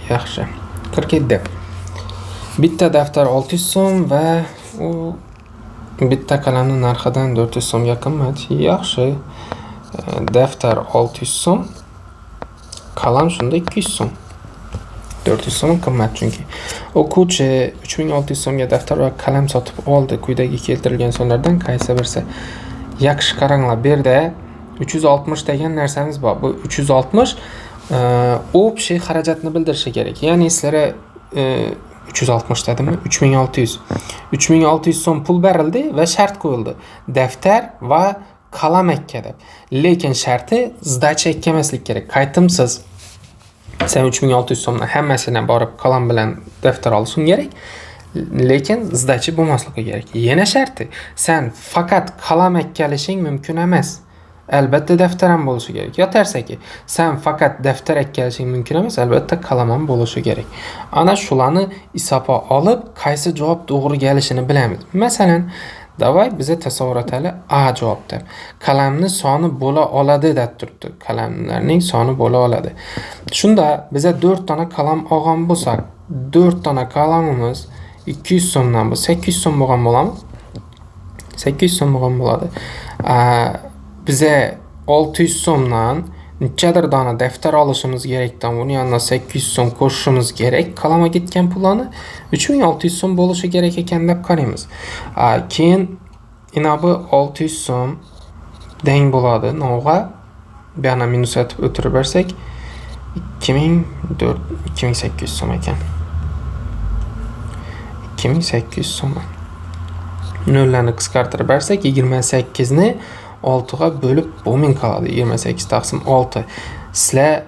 Yaxshi. 47. Bitta daftar 600 so'm va u bitta qalamni narxidan 400 so'mga qimmat. Yaxshi. Daftar 600 so'm, qalam shunda 200 so'm. 400 so'm qimmat chunki. O'quvchi 3600 so'mga daftar va qalam sotib oldi. Quyidagi keltirilgan sonlardan qaysi birisi? Yaxshi qaranglar, bu yerda 360 degan narsamiz bor. Bu 360 общий xarajatni bildirishi kerak. Ya'ni sizlarga 360 dedimmi? 3600. 3600 so'm pul berildi va shart qo'yildi. Daftar va qalam akka deb. Lekin sharti сдача ekkamaslik kerak. Qaytimsiz. Sen 3600 so'mdan hammasini borib qalam bilan daftar olishing kerak. Lekin сдача bo'lmasligi kerak. Yana sharti, sen faqat qalam akkalishing mumkin emas. Albatta daftar ham bo'lishi kerak. Yo tersaki, sen faqat daftar akkalishing mumkin emas, albatta qalam ham bo'lishi kerak. Ana shularni hisobga olib, qaysi javob to'g'ri kelishini bilamiz. Masalan, давай biza tasavvur etaylik A javob deb. Qalamni soni bo'la oladi deb turibdi. Qalamlarning soni bo'la oladi. Shunda biza 4 dona qalam olgan bo'lsak, 4 dona qalamimiz 200 so'mdan bu 800 so'm bo'lgan bo'ladimi? 800 so'm bo'lgan bo'ladi. Biza 600 so'mdan nechadir dona daftar olishimiz kerakdan uni yoniga 800 so'm qo'shishimiz kerak. Qalamga ketgan pullarni 3600 so'm bo'lishi kerak ekan deb qaraymiz. Keyin bu 600 so'm teng bo'ladi novg'a. Bu yoqni minus etib o'tirib bersak 2800 so'm ekan. 2800 so'm. Nollarni qisqartirib bersak 28 ni 6 ga bo'lib bo'lmay qoladi. 28 taqsim 6. Sizlar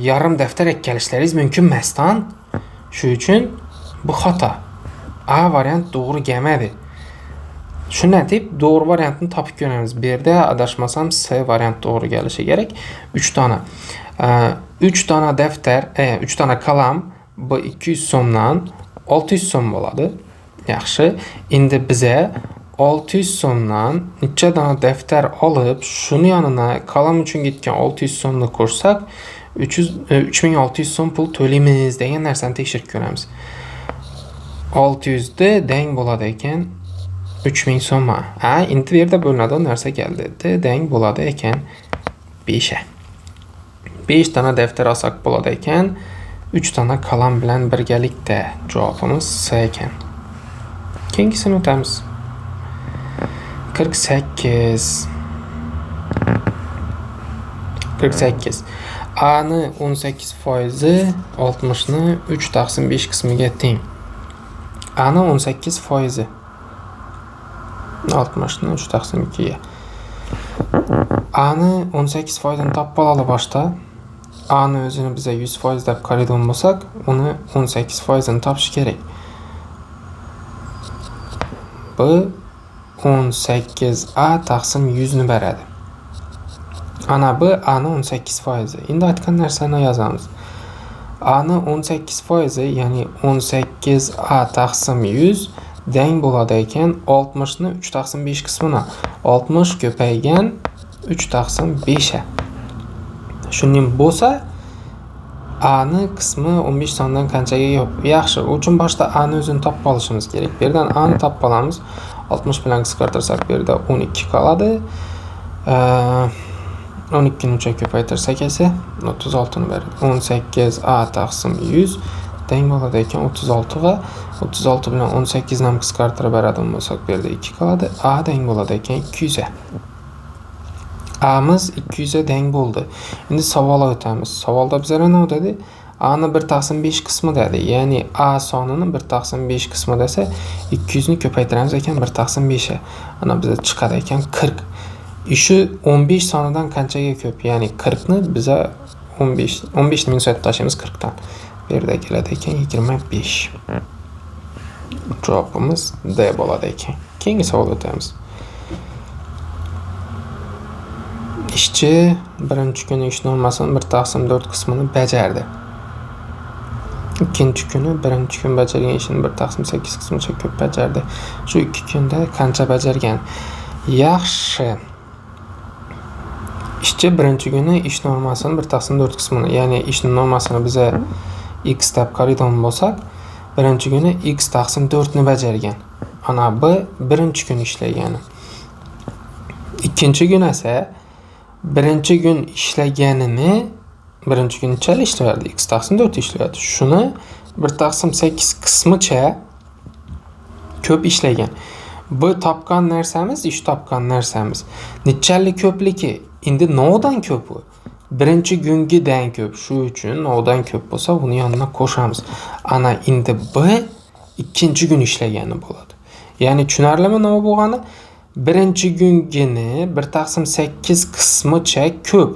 yarim daftar akkalishlaringiz mumkin emasdan. Shu uchun bu xato. A variant to'g'ri kelmadi. Shundan deb to'g'ri variantni topib ko'ramiz. Bu yerda adashmasam C variant to'g'ri kelishi kerak. 3 dona. 3 dona daftar, 3 dona qalam Bu 200 so'mdan 600 so'm bo'ladi. Yaxshi. Endi biza 600 so'mdan necha dona daftar olib, shuni yonina qalam uchun ketgan 600 so'mni qo'shsak, 3600 so'm pul to'laymiz degan narsani tekshirib ko'ramiz. 600 D deng bo'ladi ekan 3000 so'm. Ha, endi bu yerda bo'linadigan narsa keldi. D deng bo'ladi ekan 5. 5 dona daftar olsak bo'ladi ekan. 3 dona qalam bilan birgalikda. Javobimiz C ekan. Keyingisini o'tamiz. 48. 48. A ni 18% 60 ni 3 taqsim 5 qismiga teng. A ni 18% 60 ni 3 taqsim 2 ga. A ni 18% ni topib olali boshda. A ni o'zini biza 100% deb qaraydigan bo'lsak, uni 18% ni topish kerak. Bu 18A taqsim 100 ni beradi. Ana bu A ni 18%. Endi aytgan narsani yozamiz. A ni 18%, ya'ni 18A taqsim 100 deng bo'ladi ekan 60 ni 3 taqsim 5 qismini. 60 ko'paygan 3 taqsim 5. Shuning bo'lsa A ni qismi 15 sondan qanchaga yo'q. Yaxshi, u uchun boshda A ni o'zini topib olishimiz kerak. Bu yerdan A ni topib olamiz. 60 bilan qisqartirsak bu yerda 12 qoladi. 12 ni 3 ga ko'paytirsak esa 36 ni beradi. 18 A taqsim 100 teng bo'ladi ekan 36 ga. 36 bilan 18 ni ham qisqartirib beradigan bo'lsak bu yerda 2 qoladi. A teng bo'ladi ekan 200 ga. A'miz 200 ga teng bo'ldi. Endi savolga o'tamiz. Savolda bizlar nima dedi? A ni 1 taqsim 5 qismi dedi. Ya'ni A sonini 1 taqsim 5 qismi desa 200 ni ko'paytiramiz ekan 1 taqsim 5 ga. Ana bizda chiqadi ekan 40. Shu 15 sonidan qanchaga ko'p? Ya'ni 40 ni biza 15 ni minus etib tashlaymiz 40 dan. Bu yerda keladi ekan 25. Javobimiz D bo'ladi ekan. Keyingi savolga o'tamiz. Ishchi birinchi kuni ish normasini 1 taqsim 4 qismini bajardi. Ikkinchi kuni birinchi kun bajargan ishini 1 taqsim 8 qismicha ko'p bajardi. Shu 2 kunda qancha bajargan? Yaxshi. Ishchi birinchi kuni ish normasini 1 taqsim 4 qismini, ya'ni ish normasini biza x deb qaraydigan bo'lsak, birinchi kuni x taqsim 4 ni bajargan. Ana bu birinchi kun ishlagani. Ikkinchi kun esa birinchi kun ishlaganini, birinchi kun necha ishlaydi? X taqsim 4 ishlaydi. Shuni 1 taqsim 8 qismicha ko'p ishlagan. Bu topgan narsamiz, ish topgan narsamiz. Nechalik ko'pligi? Endi nodan ko'p u. Birinchi kungidan ko'p. Shu uchun nodan ko'p bo'lsa, uni yonina qo'shamiz. Ana endi B ikkinchi kun ishlagani bo'ladi. Ya'ni tushunarlimi nima bo'lgani? Birinchi kungini 1 taqsim 8 qismicha ko'p.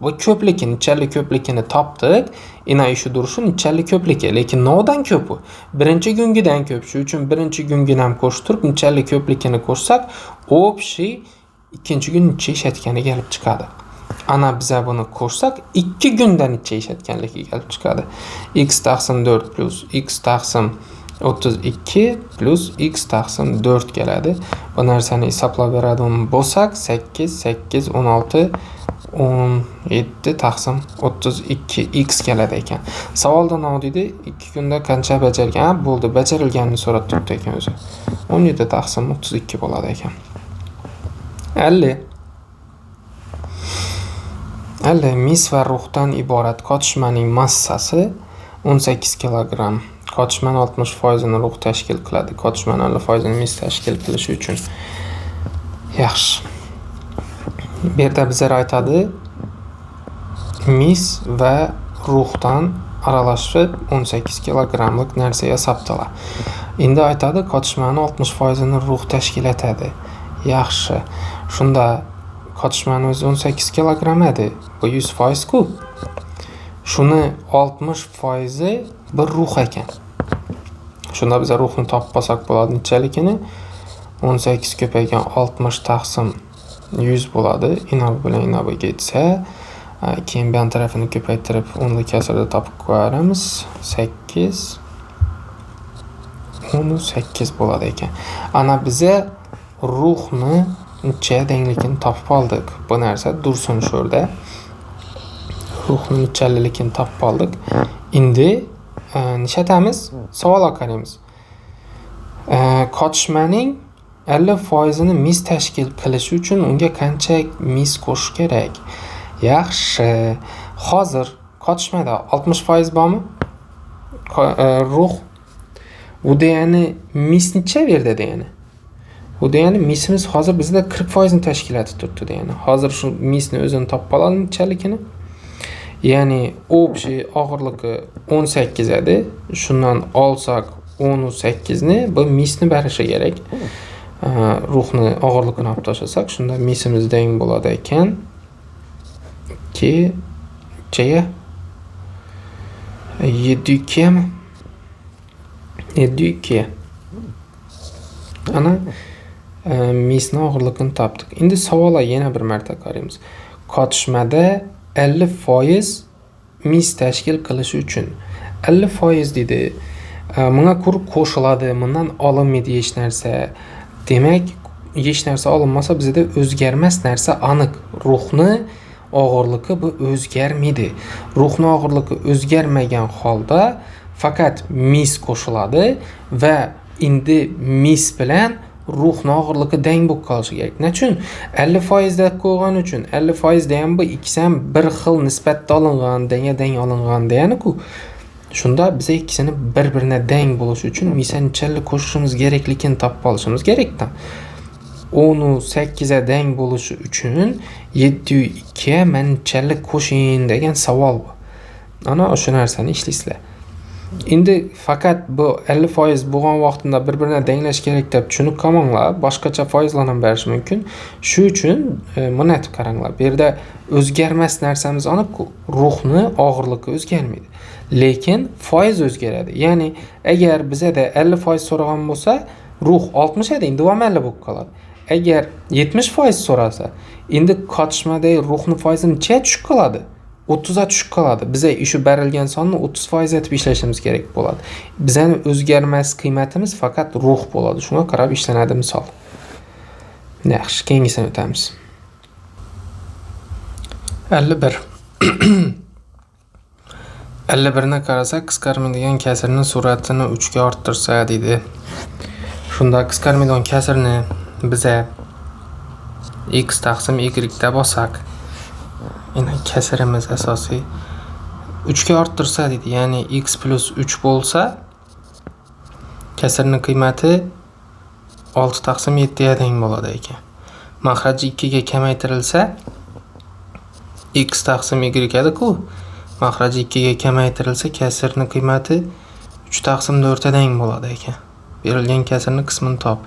Bu ko'pligi, nechalik ko'pligini topdik. Ina shu durishi nechalik ko'pligi, lekin nodan ko'p u. Birinchi kungidan ko'p. Shu uchun birinchi kungini ham qo'shib turib, nechalik ko'pligini qo'shsak, общий ikkinchi kun necha ishlatgani kelib chiqadi. Ana biza buni qo'shsak, 2 kunda necha ishlatganligi kelib chiqadi. X taqsim 4 plus x taqsim 32 plus x taqsim 4 keladi. Bu narsani hisoblab beradigan bo'lsak, 8 8 16 17 taqsim 32 x keladi ekan. Savolda nima deydi? 2 kunda qancha bajargan? Bo'ldi, bajarilganini so'rab turibdi ekan o'zi. 17 taqsim 32 bo'ladi ekan. 50. 50 mis va ruhdan iborat qotishmaning massasi 18 kilogramm. Qotishmani 60% ni ruh tashkil qiladi. Qotishmani 50% ni mis tashkil qilishi uchun. Yaxshi. Bu yerda bizlar aytadi, mis va ruhdan aralashib 18 kilogrammlik narsa yasabdilar. Endi aytadi, qotishmani 60% ni ruh tashkil etadi. Yaxshi. Shunda qotishmani o'zi 18 kilogramm edi. Bu 100% ku. Shuni 60% bir ruh ekan. Shunda biz ruhni topib olsak bo'ladi nechaligini. 18 ko'paygan 60 taqsim 100 bo'ladi. Ina bilan ina bu ketsa, Keyin bu yon tarafini ko'paytirib o'nli kasrda topib qo'yamiz. 8 18 bo'ladi ekan. Ana biza ruhni necha tengligini topib oldik. Bu narsa dursun shu yerda. Ruhni nechaliligini topib oldik. Endi nishatamiz? Savolga qaraymiz. Qotishmaning 50%ni mis tashkil qilishi uchun unga qancha mis qo'shish kerak? Yaxshi. Hozir qotishmada 60% bormi? Ruh bu degani mis necha berdi degani. Bu degani misimiz hozir bizda 40% ni tashkil etib turibdi degani. Hozir shu misni o'zini topib olamiz nechaligini. Ya'ni общий og'irligi 18 edi. Shundan olsak 18 ni bu misni berishi kerak. Ruhni og'irligini olib tashlasak, shunda misimiz teng bo'ladi ekan. 2 nechaga? 7 mi? 7 Ana misni og'irligini topdik. Endi savolga yana bir marta qaraymiz. Qotishmada 50% mis tashkil qilishi uchun 50% dedi. Bunga ko'ra qo'shiladi, bundan olinmaydi hech narsa. Demak, hech narsa olinmasa bizda o'zgarmas narsa aniq. Ruhni og'irligi bu o'zgarmaydi. Ruhni og'irligi o'zgarmagan holda faqat mis qo'shiladi va endi mis bilan ruhni og'irligi teng bo'lib qolishi kerak. Nechun? 50% deb qo'ygan uchun. 50% degan bu ikkisi ham bir xil nisbatda olingan, tengga-teng olingan degani-ku. Shunda biz ikkisini bir-birine teng bo'lishi uchun misni nechalik qo'shishimiz kerakligini topib olishimiz kerakda. 18 ga teng bo'lishi uchun 7 ga men nechalik qo'shin degan savol bu. Ana o'sha narsani ishlaysizlar. Endi faqat bu 50% bo'lgan vaqtida bir-birine tenglash kerak deb tushunib qolmanglar, boshqacha foizlar ham berishi mumkin. Shu uchun buni aytib qaranglar. Bu yerda o'zgarmas narsamiz aniq-ku, ruhni og'irligi o'zgarmaydi. Lekin foiz o'zgaradi. Ya'ni agar bizada 50% so'ragan bo'lsa, ruh 60 edi, endi u 50 bo'lib qoladi. Agar 70% so'rasa, endi qotishmadagi ruhni foizi nechaga tushib qoladi? 30 ga tushib qoladi. Biza shu berilgan sonni 30% etib ishlashimiz kerak bo'ladi. Bizning o'zgarmas qiymatimiz faqat ruh bo'ladi. Shunga qarab ishlanadi misol. Yaxshi, keyingisini o'tamiz. 51. 51 ni qarasak, qisqarmaydigan kasrning suratini 3 ga orttirsa deydi. Shunda qisqarmaydigan kasrni biza x taqsim y deb olsak, endi kasrimiz asosiy 3 ga orttirsa deydi. Ya'ni x plus 3 bo'lsa, kasrning qiymati 6 taqsim 7 ga teng bo'ladi ekan. Mahraji 2 ga kamaytirilsa, x taqsim y edi-ku. Mahraji 2 ga kamaytirilsa, kasrning qiymati 3 taqsim 4 ga teng bo'ladi ekan. Berilgan kasrning qismini top.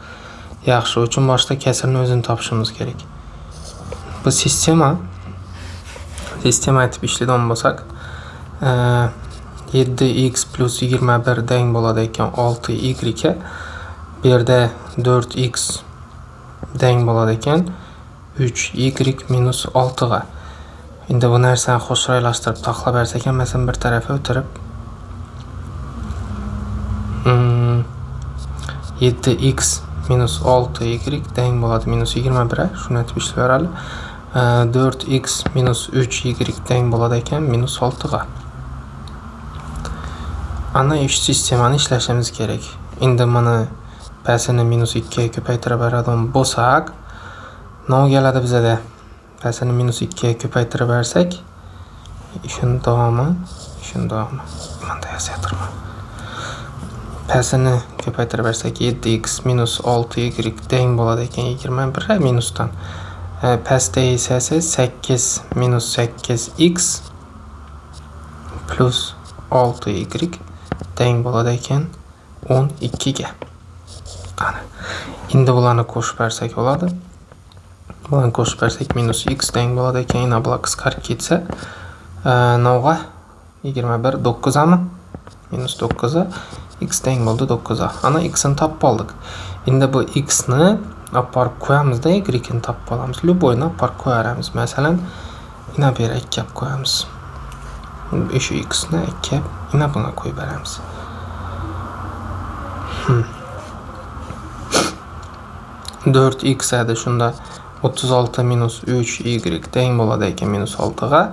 Yaxshi, uchun boshda kasrni o'zini topishimiz kerak. Bu sistema aytib ishlaydigan bo'lsak, 7x plus 21 teng bo'ladi ekan 6y ga. Bu yerda 4x teng bo'ladi ekan 3y minus 6 ga. Endi bu narsani qo'shiraylashtirib taxlab bersak ham, masalan, bir tarafa o'tirib 7x minus 6y teng bo'ladi minus 21. Shuni aytib ishlayverali. 4x minus 3y teng bo'ladi ekan minus 6 ga. Ana shu sistemani ishlashimiz kerak. Endi buni pasini minus 2 ga ko'paytirib beradigan bo'lsak, nima keladi bizada? Pasini minus 2 ga ko'paytirib bersak, shuni davomi, shuni davomi. Bunda yozyapman. Pasini ko'paytirib bersak 7x minus 6y teng bo'ladi ekan 21 minusdan. Pastda esa 8 minus 8x plus 6y teng bo'ladi ekan 12 ga. Ana. Endi bularni qo'shib bersak bo'ladi. Bularni qo'shib bersak minus x teng bo'ladi ekan. Yana bular qisqarib ketsa, navga 21 9 ami? Minus 9 x teng bo'ldi 9 ga. Ana x ni topib oldik. Endi bu x ni olib borib qo'yamizda, y ni topib olamiz. Любойni olib borib qo'yaveramiz. Masalan, Ina bu yerga 2 qo'yamiz. 5x ni 2 ina buna qo'yib beramiz. 4x edi shunda 36 minus 3y teng bo'ladi ekan minus 6 ga.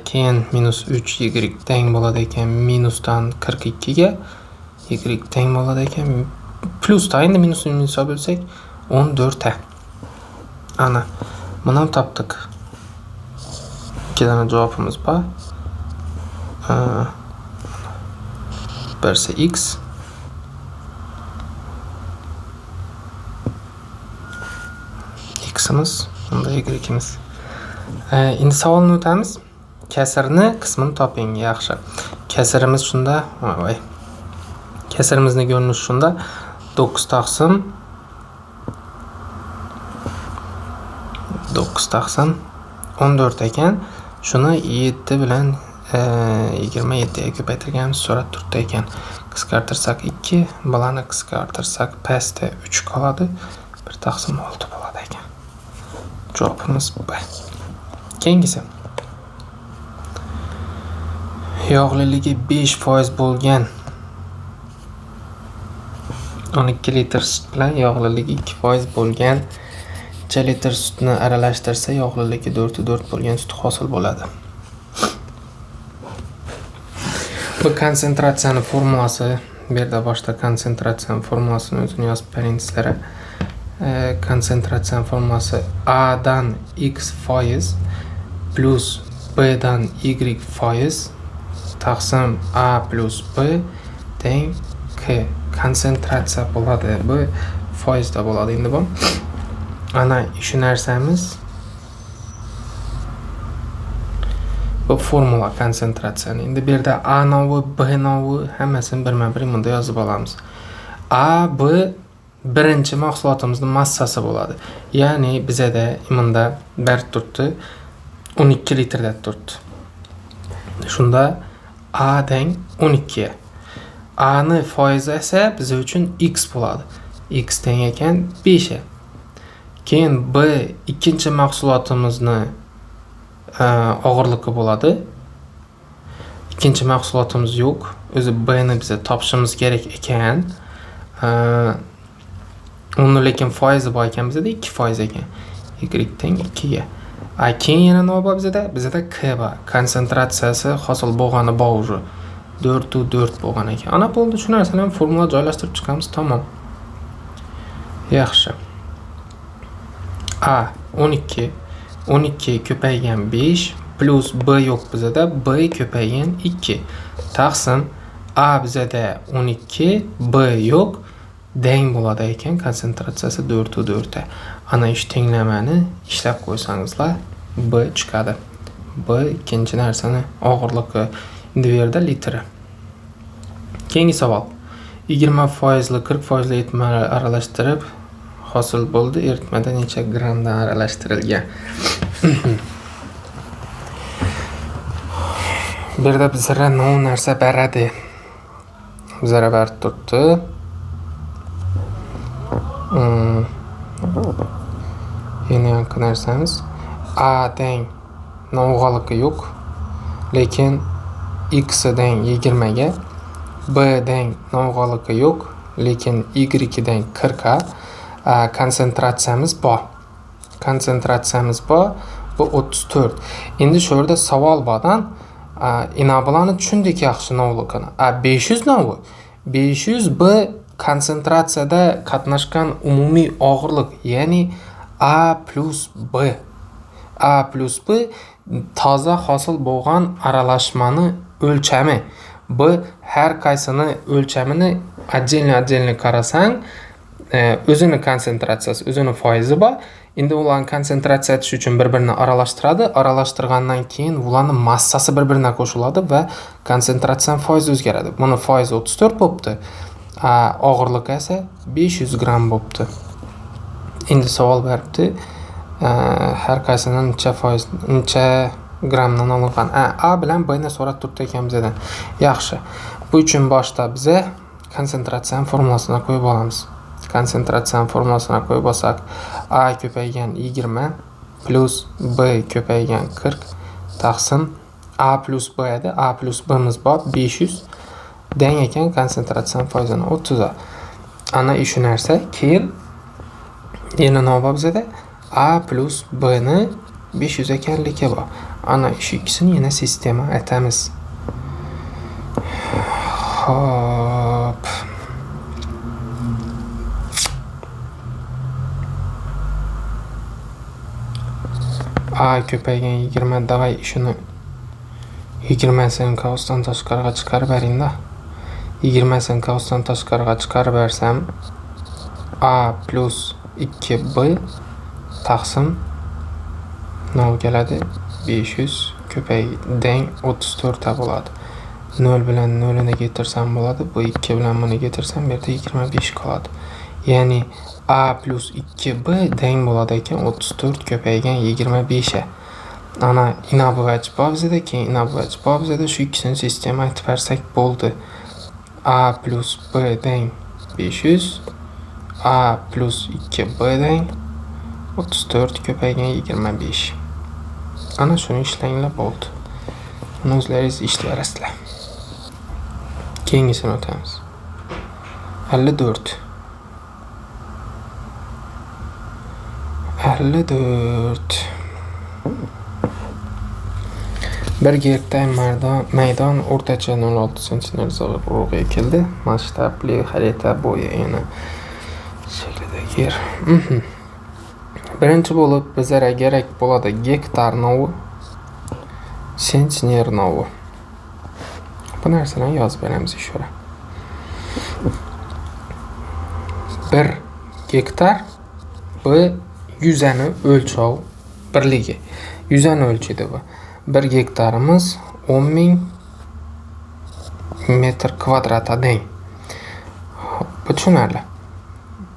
Keyin minus 3y teng bo'ladi ekan minusdan 42 ga. Y teng bo'ladi ekan plusda, endi minusni minusga bo'lsak 14 ta. Ana buni ham topdik. 2 dona javobimiz bor. Birisi x, x'imiz, unda y'imiz. Endi savolni o'tamiz. Kasrni qismini toping. Yaxshi. Kasrimiz shunda, voy. Kasrimizni ko'rinishi shunda 9 taqsim 9 taqsim 14 ekan. Shuni 7 bilan 27 ga ko'paytirganimiz so'rab turibdi ekan. Qisqartirsak 2, bularni qisqartirsak pastda 3 qoladi. 1 taqsim 6 bo'ladi ekan. Javobimiz B. Keyingisi. Yog'liligi 5% bo'lgan 12 litr sut bilan yog'liligi 2% bo'lgan necha litr sutni aralashtirsa yog'liligi 4.4 bo'lgan sut hosil bo'ladi. Bu konsentratsiyaning formulasi. Bu yerda boshda konsentratsiyaning formulasini o'zini yozib bering sizlarga. Konsentratsiyaning formulasi A dan x foiz plus B dan y foiz taqsim A plus B teng K. Konsentratsiya bo'ladi. Bu foizda bo'ladi endi bu. Ana shu narsamiz bu formula konsentratsiyani. Endi bu yerda A novi, B novi hammasini birma-bir bunda yozib olamiz. A, B birinchi mahsulotimizning massasi bo'ladi. Ya'ni bizada bunda berib turibdi 12 litrda turibdi. Shunda A teng 12. A ni foizi esa biz uchun x bo'ladi. X teng ekan 5. Keyin B ikkinchi mahsulotimizni og'irligi bo'ladi. Ikkinchi mahsulotimiz yo'q. O'zi B ni biz topishimiz kerak ekan. Uni lekin foizi bor ekan bizada 2% ekan. Y teng 2 ga. Keyin yana nima bor bizada? Bizada K bor. Konsentratsiyasi hosil bo'lgani bor уже. 4.4 bo'lgan ekan. Ana bo'ldi, shu narsani ham formula joylashtirib chiqamiz, tamom. Yaxshi. A 12, 12 ko'paygan 5 plus B yo'q bizada, B ko'paygan 2 taqsim A bizada 12, B yo'q, deng bo'ladi ekan, konsentratsiyasi 4.4. Ana shu tenglamani ishlab qo'ysangizlar B chiqadi. B ikkinchi narsani og'irligi, endi bu yerda litri. Keyingi savol. 20%li 40%li eritma aralashtirib hosil bo'ldi. Eritmada necha grammdan aralashtirilgan? Bu yerda bizlarga nima narsa beradi? Bizlarga berib turibdi. Yana yo'q narsamiz. A teng novg'aligi yo'q, lekin x teng 20 ga, B teng novg'aligi yo'q, lekin y teng 40 ga. Konsentratsiyamiz bor. Konsentratsiyamiz bor. Bu 34. Endi shu yerda savol bordan, ina bularni tushundik yaxshi novligini. 500 novi? 500 B konsentratsiyada qatnashgan umumiy og'irlik, ya'ni A plus B. A plus B toza hosil bo'lgan aralashmani o'lchami. B har qaysini o'lchamini отдельно-отдельно qarasang, o'zini konsentratsiyasi, o'zini foizi bor. Endi ularni konsentratsiya etish uchun bir-birini aralashtiradi. Aralashtirgandan keyin ularning massasi bir-biriga qo'shiladi va konsentratsiyaning foizi o'zgaradi. Buni foizi 34 bo'pti. Og'irligi esa 500 gramm bo'pti. Endi savol beribdi. Har qaysini necha foiz, necha grammdan olingan? A bilan B ni so'rab turibdi ekan bizdan. Yaxshi. Bu uchun boshda biza konsentratsiyaning formulasini qo'yib olamiz. Konsentratsiyaning formulasini qo'yib olsak, A ko'paygan 20 plus B ko'paygan 40 taqsim A plus B edi. A plus B'miz bor 500 deng ekan konsentratsiyaning foizini 30. Ana shu narsa. Keyin yana nima bor bizada? A plus B ni 500 ekanligi bor. Ana shu ikkisini yana sistema aytamiz. Hop. A ko'paygan 20, davay shuni 20 sini kaosdan tashqariga chiqarib bering-da. 20 sini kaosdan tashqariga chiqarib bersam A plus 2B taqsim nima keladi? 500 ko'paygan 34 bo'ladi. 0 bilan 0ni ketirsam bo'ladi. Bu 2 bilan buni ketirsam bu yerda 25 qoladi. Ya'ni A plus 2B deng bo'ladi ekan 34 ko'paygan 25. Ana inabuvach bor bizada, keyin inabuvach bor bizada, shu ikkisini sistema aytib bersak bo'ldi. A plus B deng 500, A plus 2B deng 34 ko'paygan 25. Ana shuni ishlanglar bo'ldi. Buni o'zlaringiz ishlayverasizlar. Keyingisini o'tamiz. 54. 54. 1 gektar maydon o'rtacha 0,6 sentner zig'ir urug'i ekildi. Masshtabli xarita bo'yi eni shaklidagi yer. Birinchi bo'lib bizlarga kerak bo'ladi gektar novi, sentner novi. Bu narsalarni yozib beramiz ishora. 1 gektar bu yuzani o'lchov birligi. Yuzani o'lchaydi bu. 1 gektarimiz 10.000 metr kvadratga teng. Bu tushunarli.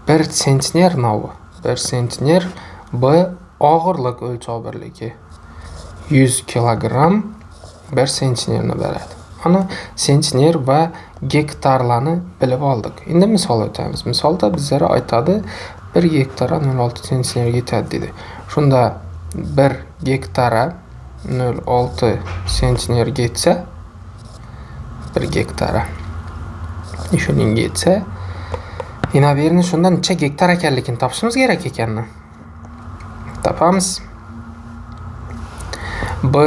1 sentner novi. 1 sentner bu og'irlik o'lchov birligi. 100 kilogramm 1 sentnerni beradi. Ana sentner va gektarlarni bilib oldik. Endi misol o'tamiz. Misolda bizlarga aytadi 1 gektara 0,6 sentner yetadi dedi. Shunda 1 gektara 0,6 sentner yetsa, 1 gektara shuning yetsa, yana bu yerni shundan necha gektar ekanligini topishimiz kerak ekanmi? Topamiz. Bu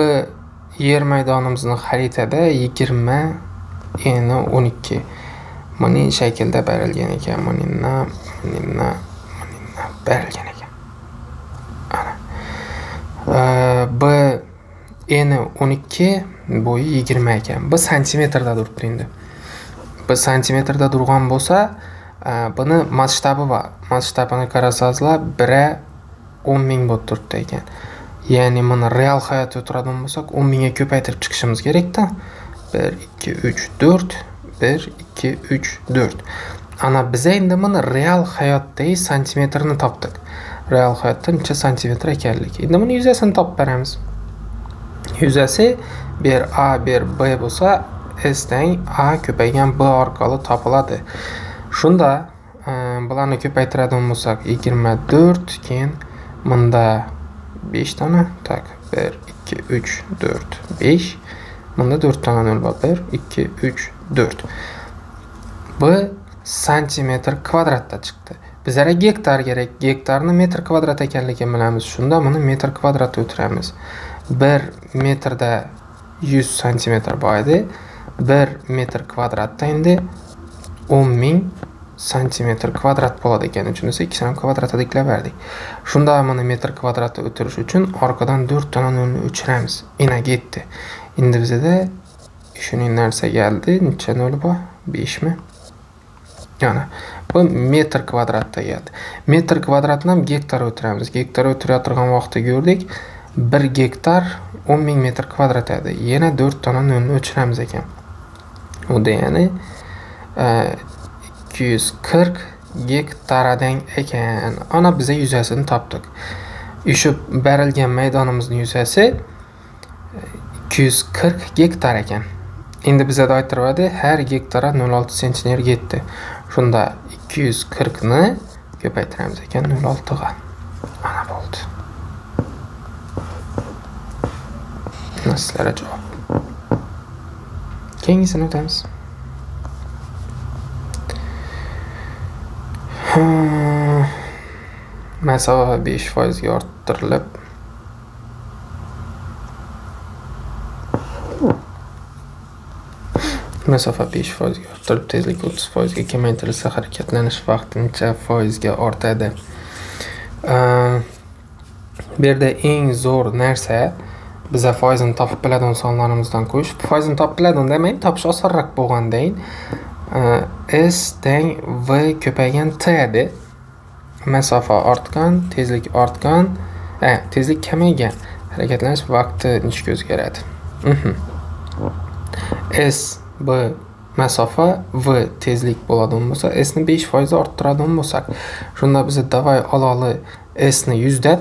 yer maydonimizni xaritada 20 eni 12. Buning shaklda berilgan ekan. Buningna, buningna, buningna berilgan ekan. Ana. B eni 12, bo'yi 20 ekan. Bu santimetrda turibdi endi. Bu santimetrda turgan bo'lsa, buni masshtabi bor. Masshtabini qarasangizlar, 1 10.000 bo'lib turibdi ekan. Ya'ni buni real hayotda o'tiradigan bo'lsak, 10.000 ga ko'paytirib chiqishimiz kerak-da. 1 2 3 4 1 2 3 4. Ana biz endi buni real hayotdagi santimetrni topdik. Real hayotda necha santimetr ekanligi. Endi buni yuzasini topib beramiz. Yuzasi bir A bir B bo'lsa, S teng A ko'paygan B orqali topiladi. Shunda bularni ko'paytiradigan bo'lsak 24, keyin bunda 5 dona, tak 1 2 3 4 5. Bunda 4 dona nol bor. 1 2 3 4. Bu santimetr kvadratda chiqdi. Bizlarga gektar kerak. Gektarni metr kvadrat ekanligini bilamiz. Shunda buni metr kvadratda o'tiramiz. 1 metrda 100 santimetr bor edi. 1 metr kvadratda endi 10.000 santimetr kvadrat bo'ladi ekan. Uchun esa ikkisini ham kvadratga deklab berdik. Shunda buni metr kvadratda o'tirish uchun orqadan 4 dona nolni o'chiramiz. Ina ketdi. Endi bizada shuning narsa keldi. Necha nol bor? 5 mi? Yana bu metr kvadratda keldi. Metr kvadratni ham gektar o'tiramiz. Gektar o'tirayotgan vaqtda ko'rdik. 1 gektar 10.000 metr kvadrat edi. Yana 4 dona nolni o'chiramiz ekan. U degani 240 gektaradan ekan. Ana biza yuzasini topdik. Shu berilgan maydonimizning yuzasi 240 gektar ekan. Endi bizada aytiradi, har gektara 0,6 sentner yetdi. Shunda 240 ni ko'paytiramiz ekan 0,6 ga. Ana bo'ldi. Sizlarga javob. Keyingisini o'tamiz. Masofa 5% ga orttirilib, masofa 5% ga orttirib, tezlik 30% ga kamaytirilsa, harakatlanish vaqti necha foizga ortadi? Bu yerda eng zo'r narsa biza foizini topib biladigan sonlarimizdan qo'yish. Foizini topib biladigan demang, topish osonroq bo'lgandayin S teng V ko'paygan T edi. Masofa ortgan, tezlik ortgan, tezlik kamaygan, harakatlanish vaqti nechga o'zgaradi? S B masofa, V tezlik bo'ladigan bo'lsa, S ni 5% orttiradigan bo'lsak, shunda biz davay ololi S ni 100 deb,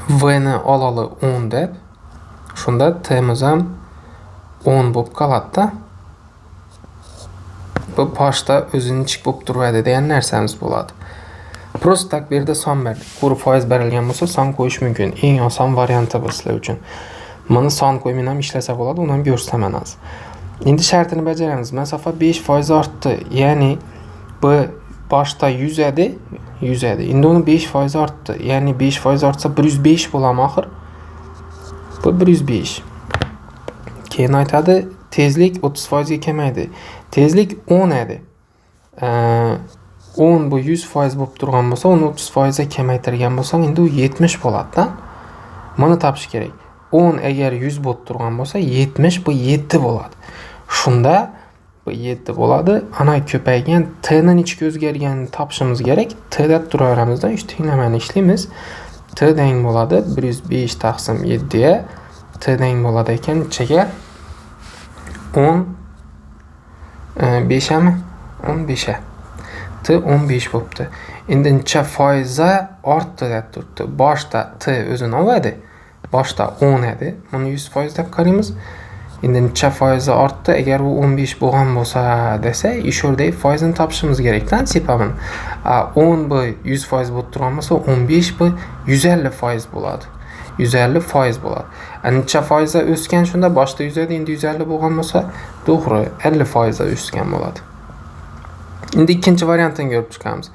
V ni ololi 10 deb, shunda T'miz ham 10 bo'lib qoladi-da. Bu boshda o'zi nechik bo'lib turadi degan narsamiz bo'ladi. Просто так bu yerda son berdik. Quruq foiz berilgan bo'lsa, son qo'yish mumkin. Eng oson varianti bu sizlar uchun. Buni son qo'ymay ham ishlasa bo'ladi, uni ham ko'rsataman hozir. Endi shartini bajaramiz. Masofa 5% ortdi. Ya'ni bu boshda 100 edi, 100 edi. Endi uni 5% ortdi. Ya'ni 5% ortsa 105 bo'ladimi oxir? Bu 105. Keyin aytadi, tezlik 30% ga kamaydi. Tezlik 10 edi. 10 bu 100% bo'lib turgan bo'lsa, uni 30% ga kamaytirgan bo'lsang, endi u 70 bo'ladi-da. Buni topish kerak. 10 agar 100 bo'lib turgan bo'lsa, 70 bu 7 bo'ladi. Shunda bu 7 bo'ladi. Ana ko'paygan T ni nechga o'zgarganini topishimiz kerak. T deb turaveramizda, 3 tenglamani ishlaymiz. T teng bo'ladi 105 taqsim 7 ga. T teng bo'ladi ekan nechaga? 10 5mi? 15. T 15 bo'pti. Endi necha foiza ortdi deb turibdi. Boshda T o'zini oladi. Boshda 10 edi. Buni 100% deb qaraymiz. Endi necha foiza ortdi? Agar u 15 bo'lgan bo'lsa desa, ishordagi foizini topishimiz kerak-da, sepamini. 10 bu 100% bo'lib turgan bo'lsa, 15 bu 150% bo'ladi. 150% bo'ladi. Necha foiza o'sgan shunda? Boshda 100 edi, endi 150 bo'lgan bo'lsa, to'g'ri, 50% o'sgan bo'ladi. Endi ikkinchi variantini ko'rib chiqamiz.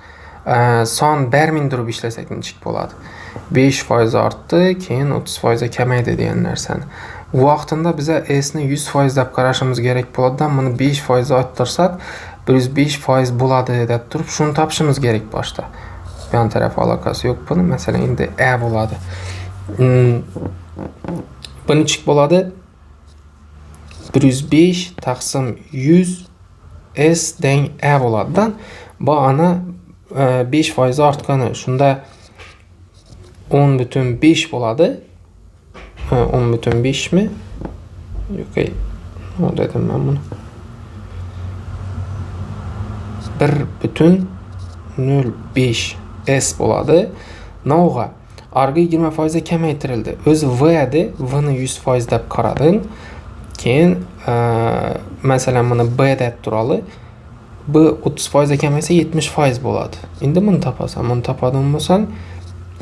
Son bermay turib ishlasak nechik bo'ladi? 5% ortdi, keyin 30% kamaydi degan narsani. Vaqtida biza S ni 100% deb qarashimiz kerak bo'ladi-da, buni 5% orttirsak, 105% bo'ladi deb turib, shuni topishimiz kerak boshda. Bu yon taraf aloqasi yo'q buni. Masalan, endi A bo'ladi. Bu nechik bo'ladi? 105 taqsim 100 S teng A bo'ladi-da. Bu ana 5% ortgani. Shunda 10.5 bo'ladi. 10.5 mi? Yo'q, nima dedim men buni? 1.05 S bo'ladi. Novg'a arga 20% kamaytirildi. O'zi V edi, V ni 100% deb qarading. Keyin masalan buni B deb turali. B 30% kamaysa 70% bo'ladi. Endi buni topasan. Buni topadigan bo'lsang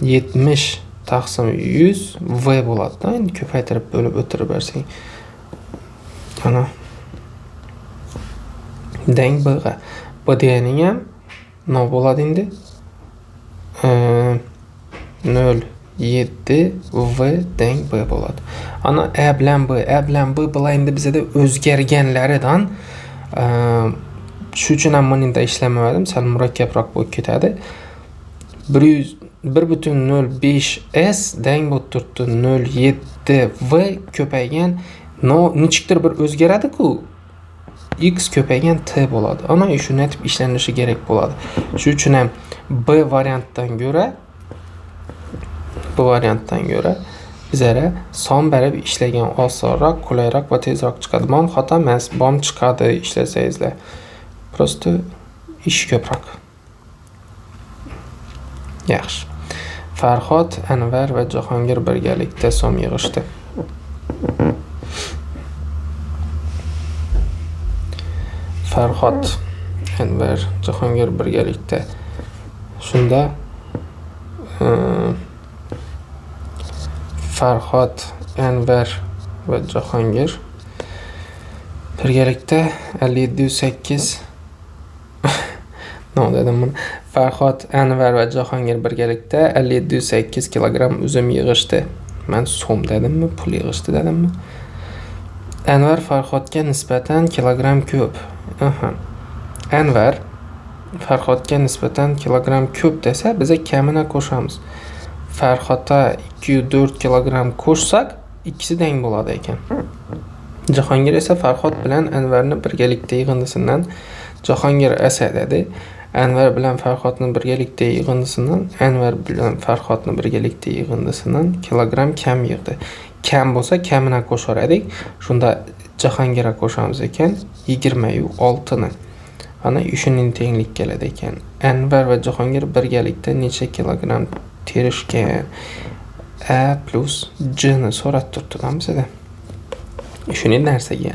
70 taqsim 100 V bo'ladi-da. Endi ko'paytirib bo'lib o'tirib bersang. Ana deng B ga. B deganing ham nima bo'ladi endi? 0.7 V deng B bo'ladi. Ana A bilan B, A bilan B bular endi bizada o'zgarganlaridan, shu uchun ham buni endi ishlamadim, sal murakkabroq bo'lib ketadi. 1.05 S deng bo'lib turibdi 0.7 V ko'paygan, no, nechikdir bir o'zgaradi-ku. X ko'paygan T bo'ladi. Ana shuni aytib ishlanishi kerak bo'ladi. Shu uchun ham B variantdan ko'ra, bu variantdan ko'ra bizlara son berib ishlagan osonroq, qulayroq va tezroq chiqadi. Bom xato emas, bom chiqadi ishlasangizlar. Просто ish ko'proq. Yaxshi. Farhod, Anvar va Jahongir birgalikda so'm yig'ishdi. Farhod, Anvar, Jahongir birgalikda. Shunda Farhod, Anvar va Jahongir birgalikda 57,8 nima dedim buni? Farhod, Anvar va Jahongir birgalikda 57,8 kilogramm uzum yig'ishdi. Man so'm dedimmi, pul yig'ishdi dedimmi? Anvar Farhodga nisbatan kilogramm ko'p. Aha. Anvar Farhodga nisbatan kilogramm ko'p desa, biza kamini qo'shamiz. Farhodga 2,4 kilogramm qo'shsak, ikkisi teng bo'ladi ekan. Jahongir esa Farhod bilan Anvarni birgalikda yig'indisidan Jahongir esa dedi. Anvar bilan Farhodni birgalikda yig'indisidan Anvar bilan Farhodni birgalikda yig'indisidan kilogramm kam yig'di. Kam bo'lsa kamini qo'shar edik. Shunda Jahongirga qo'shamiz ekan 26 ni. Ana shuning tenglik keladi ekan. Anvar va Jahongir birgalikda necha kilogramm terishgan? A plus J ni so'rab turibdi bizada. Shuning narsaga.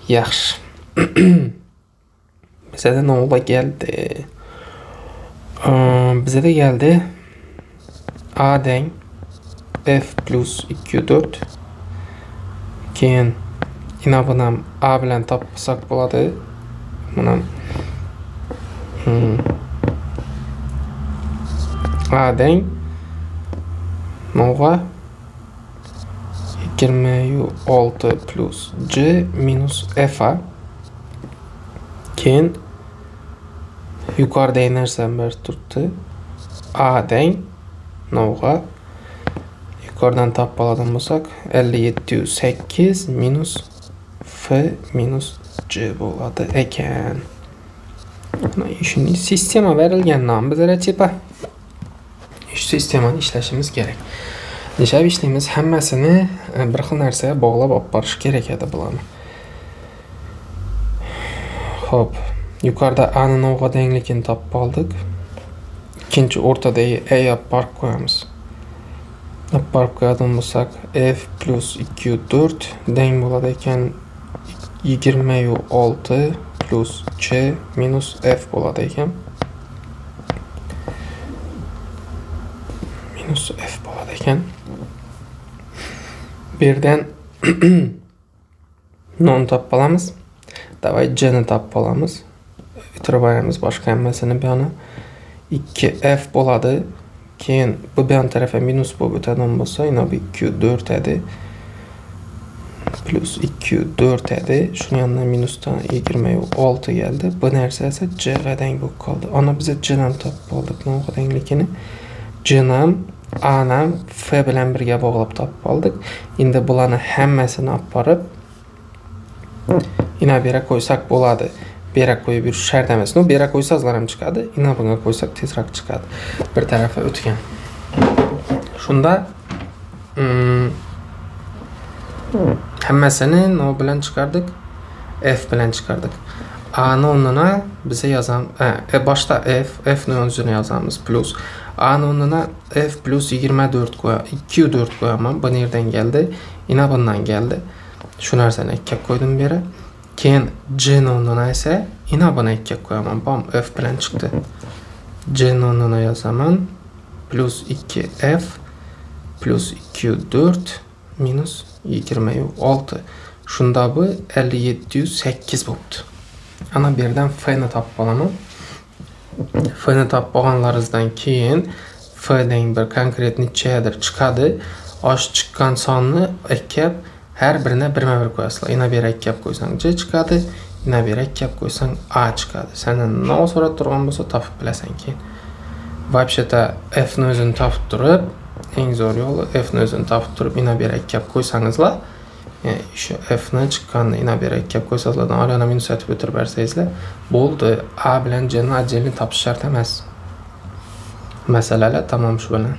Yaxshi. Bizada nima keldi? Bizada keldi A deng F plus 2,4. Keyin ina buni ham A bilan topsak bo'ladi. Buni ham A deng nima 26 plus J minus F A. Keyin yuqoridagi narsani berib turibdi. A deng nima yuqoridan topib oladigan bo'lsak 57,8 minus F minus J bo'ladi ekan. Shunday sistema berilgan nam bizga типа. Shu sistemani ishlashimiz kerak. Nishlab ishlaymiz? Hammasini bir xil narsaga bog'lab olib borish kerak edi bularni. Xo'p, yuqorida A ni nolga tengligini topib oldik. Ikkinchi o'rtadagi E olib borib qo'yamiz. Olib borib qo'yadigan bo'lsak, F plus 2,4 teng bo'ladi ekan 26 plus Ch minus F bo'ladi ekan. Minus F bo'ladi ekan. Bu yerdan noni topib olamiz. Давай J ni topib olamiz. Bitirib olamiz boshqa hammasini bu yoqni. 2F bo'ladi. Keyin bu buyon tarafa minus bo'lib o'tadigan bo'lsa, yana bu 2,4 edi. Plus 2,4 edi. Shuni yonidan minusdan 26 keldi. Bu narsa esa J ga teng bo'lib qoldi. Ana biz J ni ham topib oldik nolga tengligini. J ni ham A ni ham F bilan birga bog'lab topib oldik. Endi bularni hammasini olib borib ina bu yerga qo'ysak bo'ladi. Bu yerga qo'yib yurish shart emas. No, bu yerga qo'ysangizlar ham chiqadi. Ina bunga qo'ysak tezroq chiqadi. Bir tarafa o'tgan. Shunda hammasini nol bilan chiqardik. F bilan chiqardik. A ni o'rnina biza yozamiz. Boshda F, F ni o'zini yozamiz plus A ni o'rnina F plus 24 qo'ya, 2,4 qo'yaman. Bu nerdan keldi? Ina bundan keldi. Shu narsani ikkiga qo'ydim bu yerga. Keyin J ni o'rnina esa ina buni ikkiga qo'yaman. Bom F bilan chiqdi. J ni o'rnina yozaman plus 2F plus 2,4 minus 26. Shunda bu 57,8 bo'pti. Ana bu yerdan F ni topib olaman. F ni topib olganlaringizdan keyin F deng bir konkret nechadir chiqadi. Osh chiqqan sonni ikkab har birini birma-bir qo'yasizlar. Ina bu yerga ikkab qo'ysang J chiqadi, ina bu yerga ikkab qo'ysang A chiqadi. Sendan nima so'rab turgan bo'lsa topib bilasan keyin. Вообще-то F ni o'zini topib turib, eng zo'r yo'li F ni o'zini topib turib ina bu yerga ikkab qo'ysangizlar, shu F ni chiqqanini ina bu yerga ikkab qo'ysangizlardan orana minus aytib o'tirib bersangizlar bo'ldi. A bilan J ni отдельно topish shart emas. Masalalar tamom shu bilan.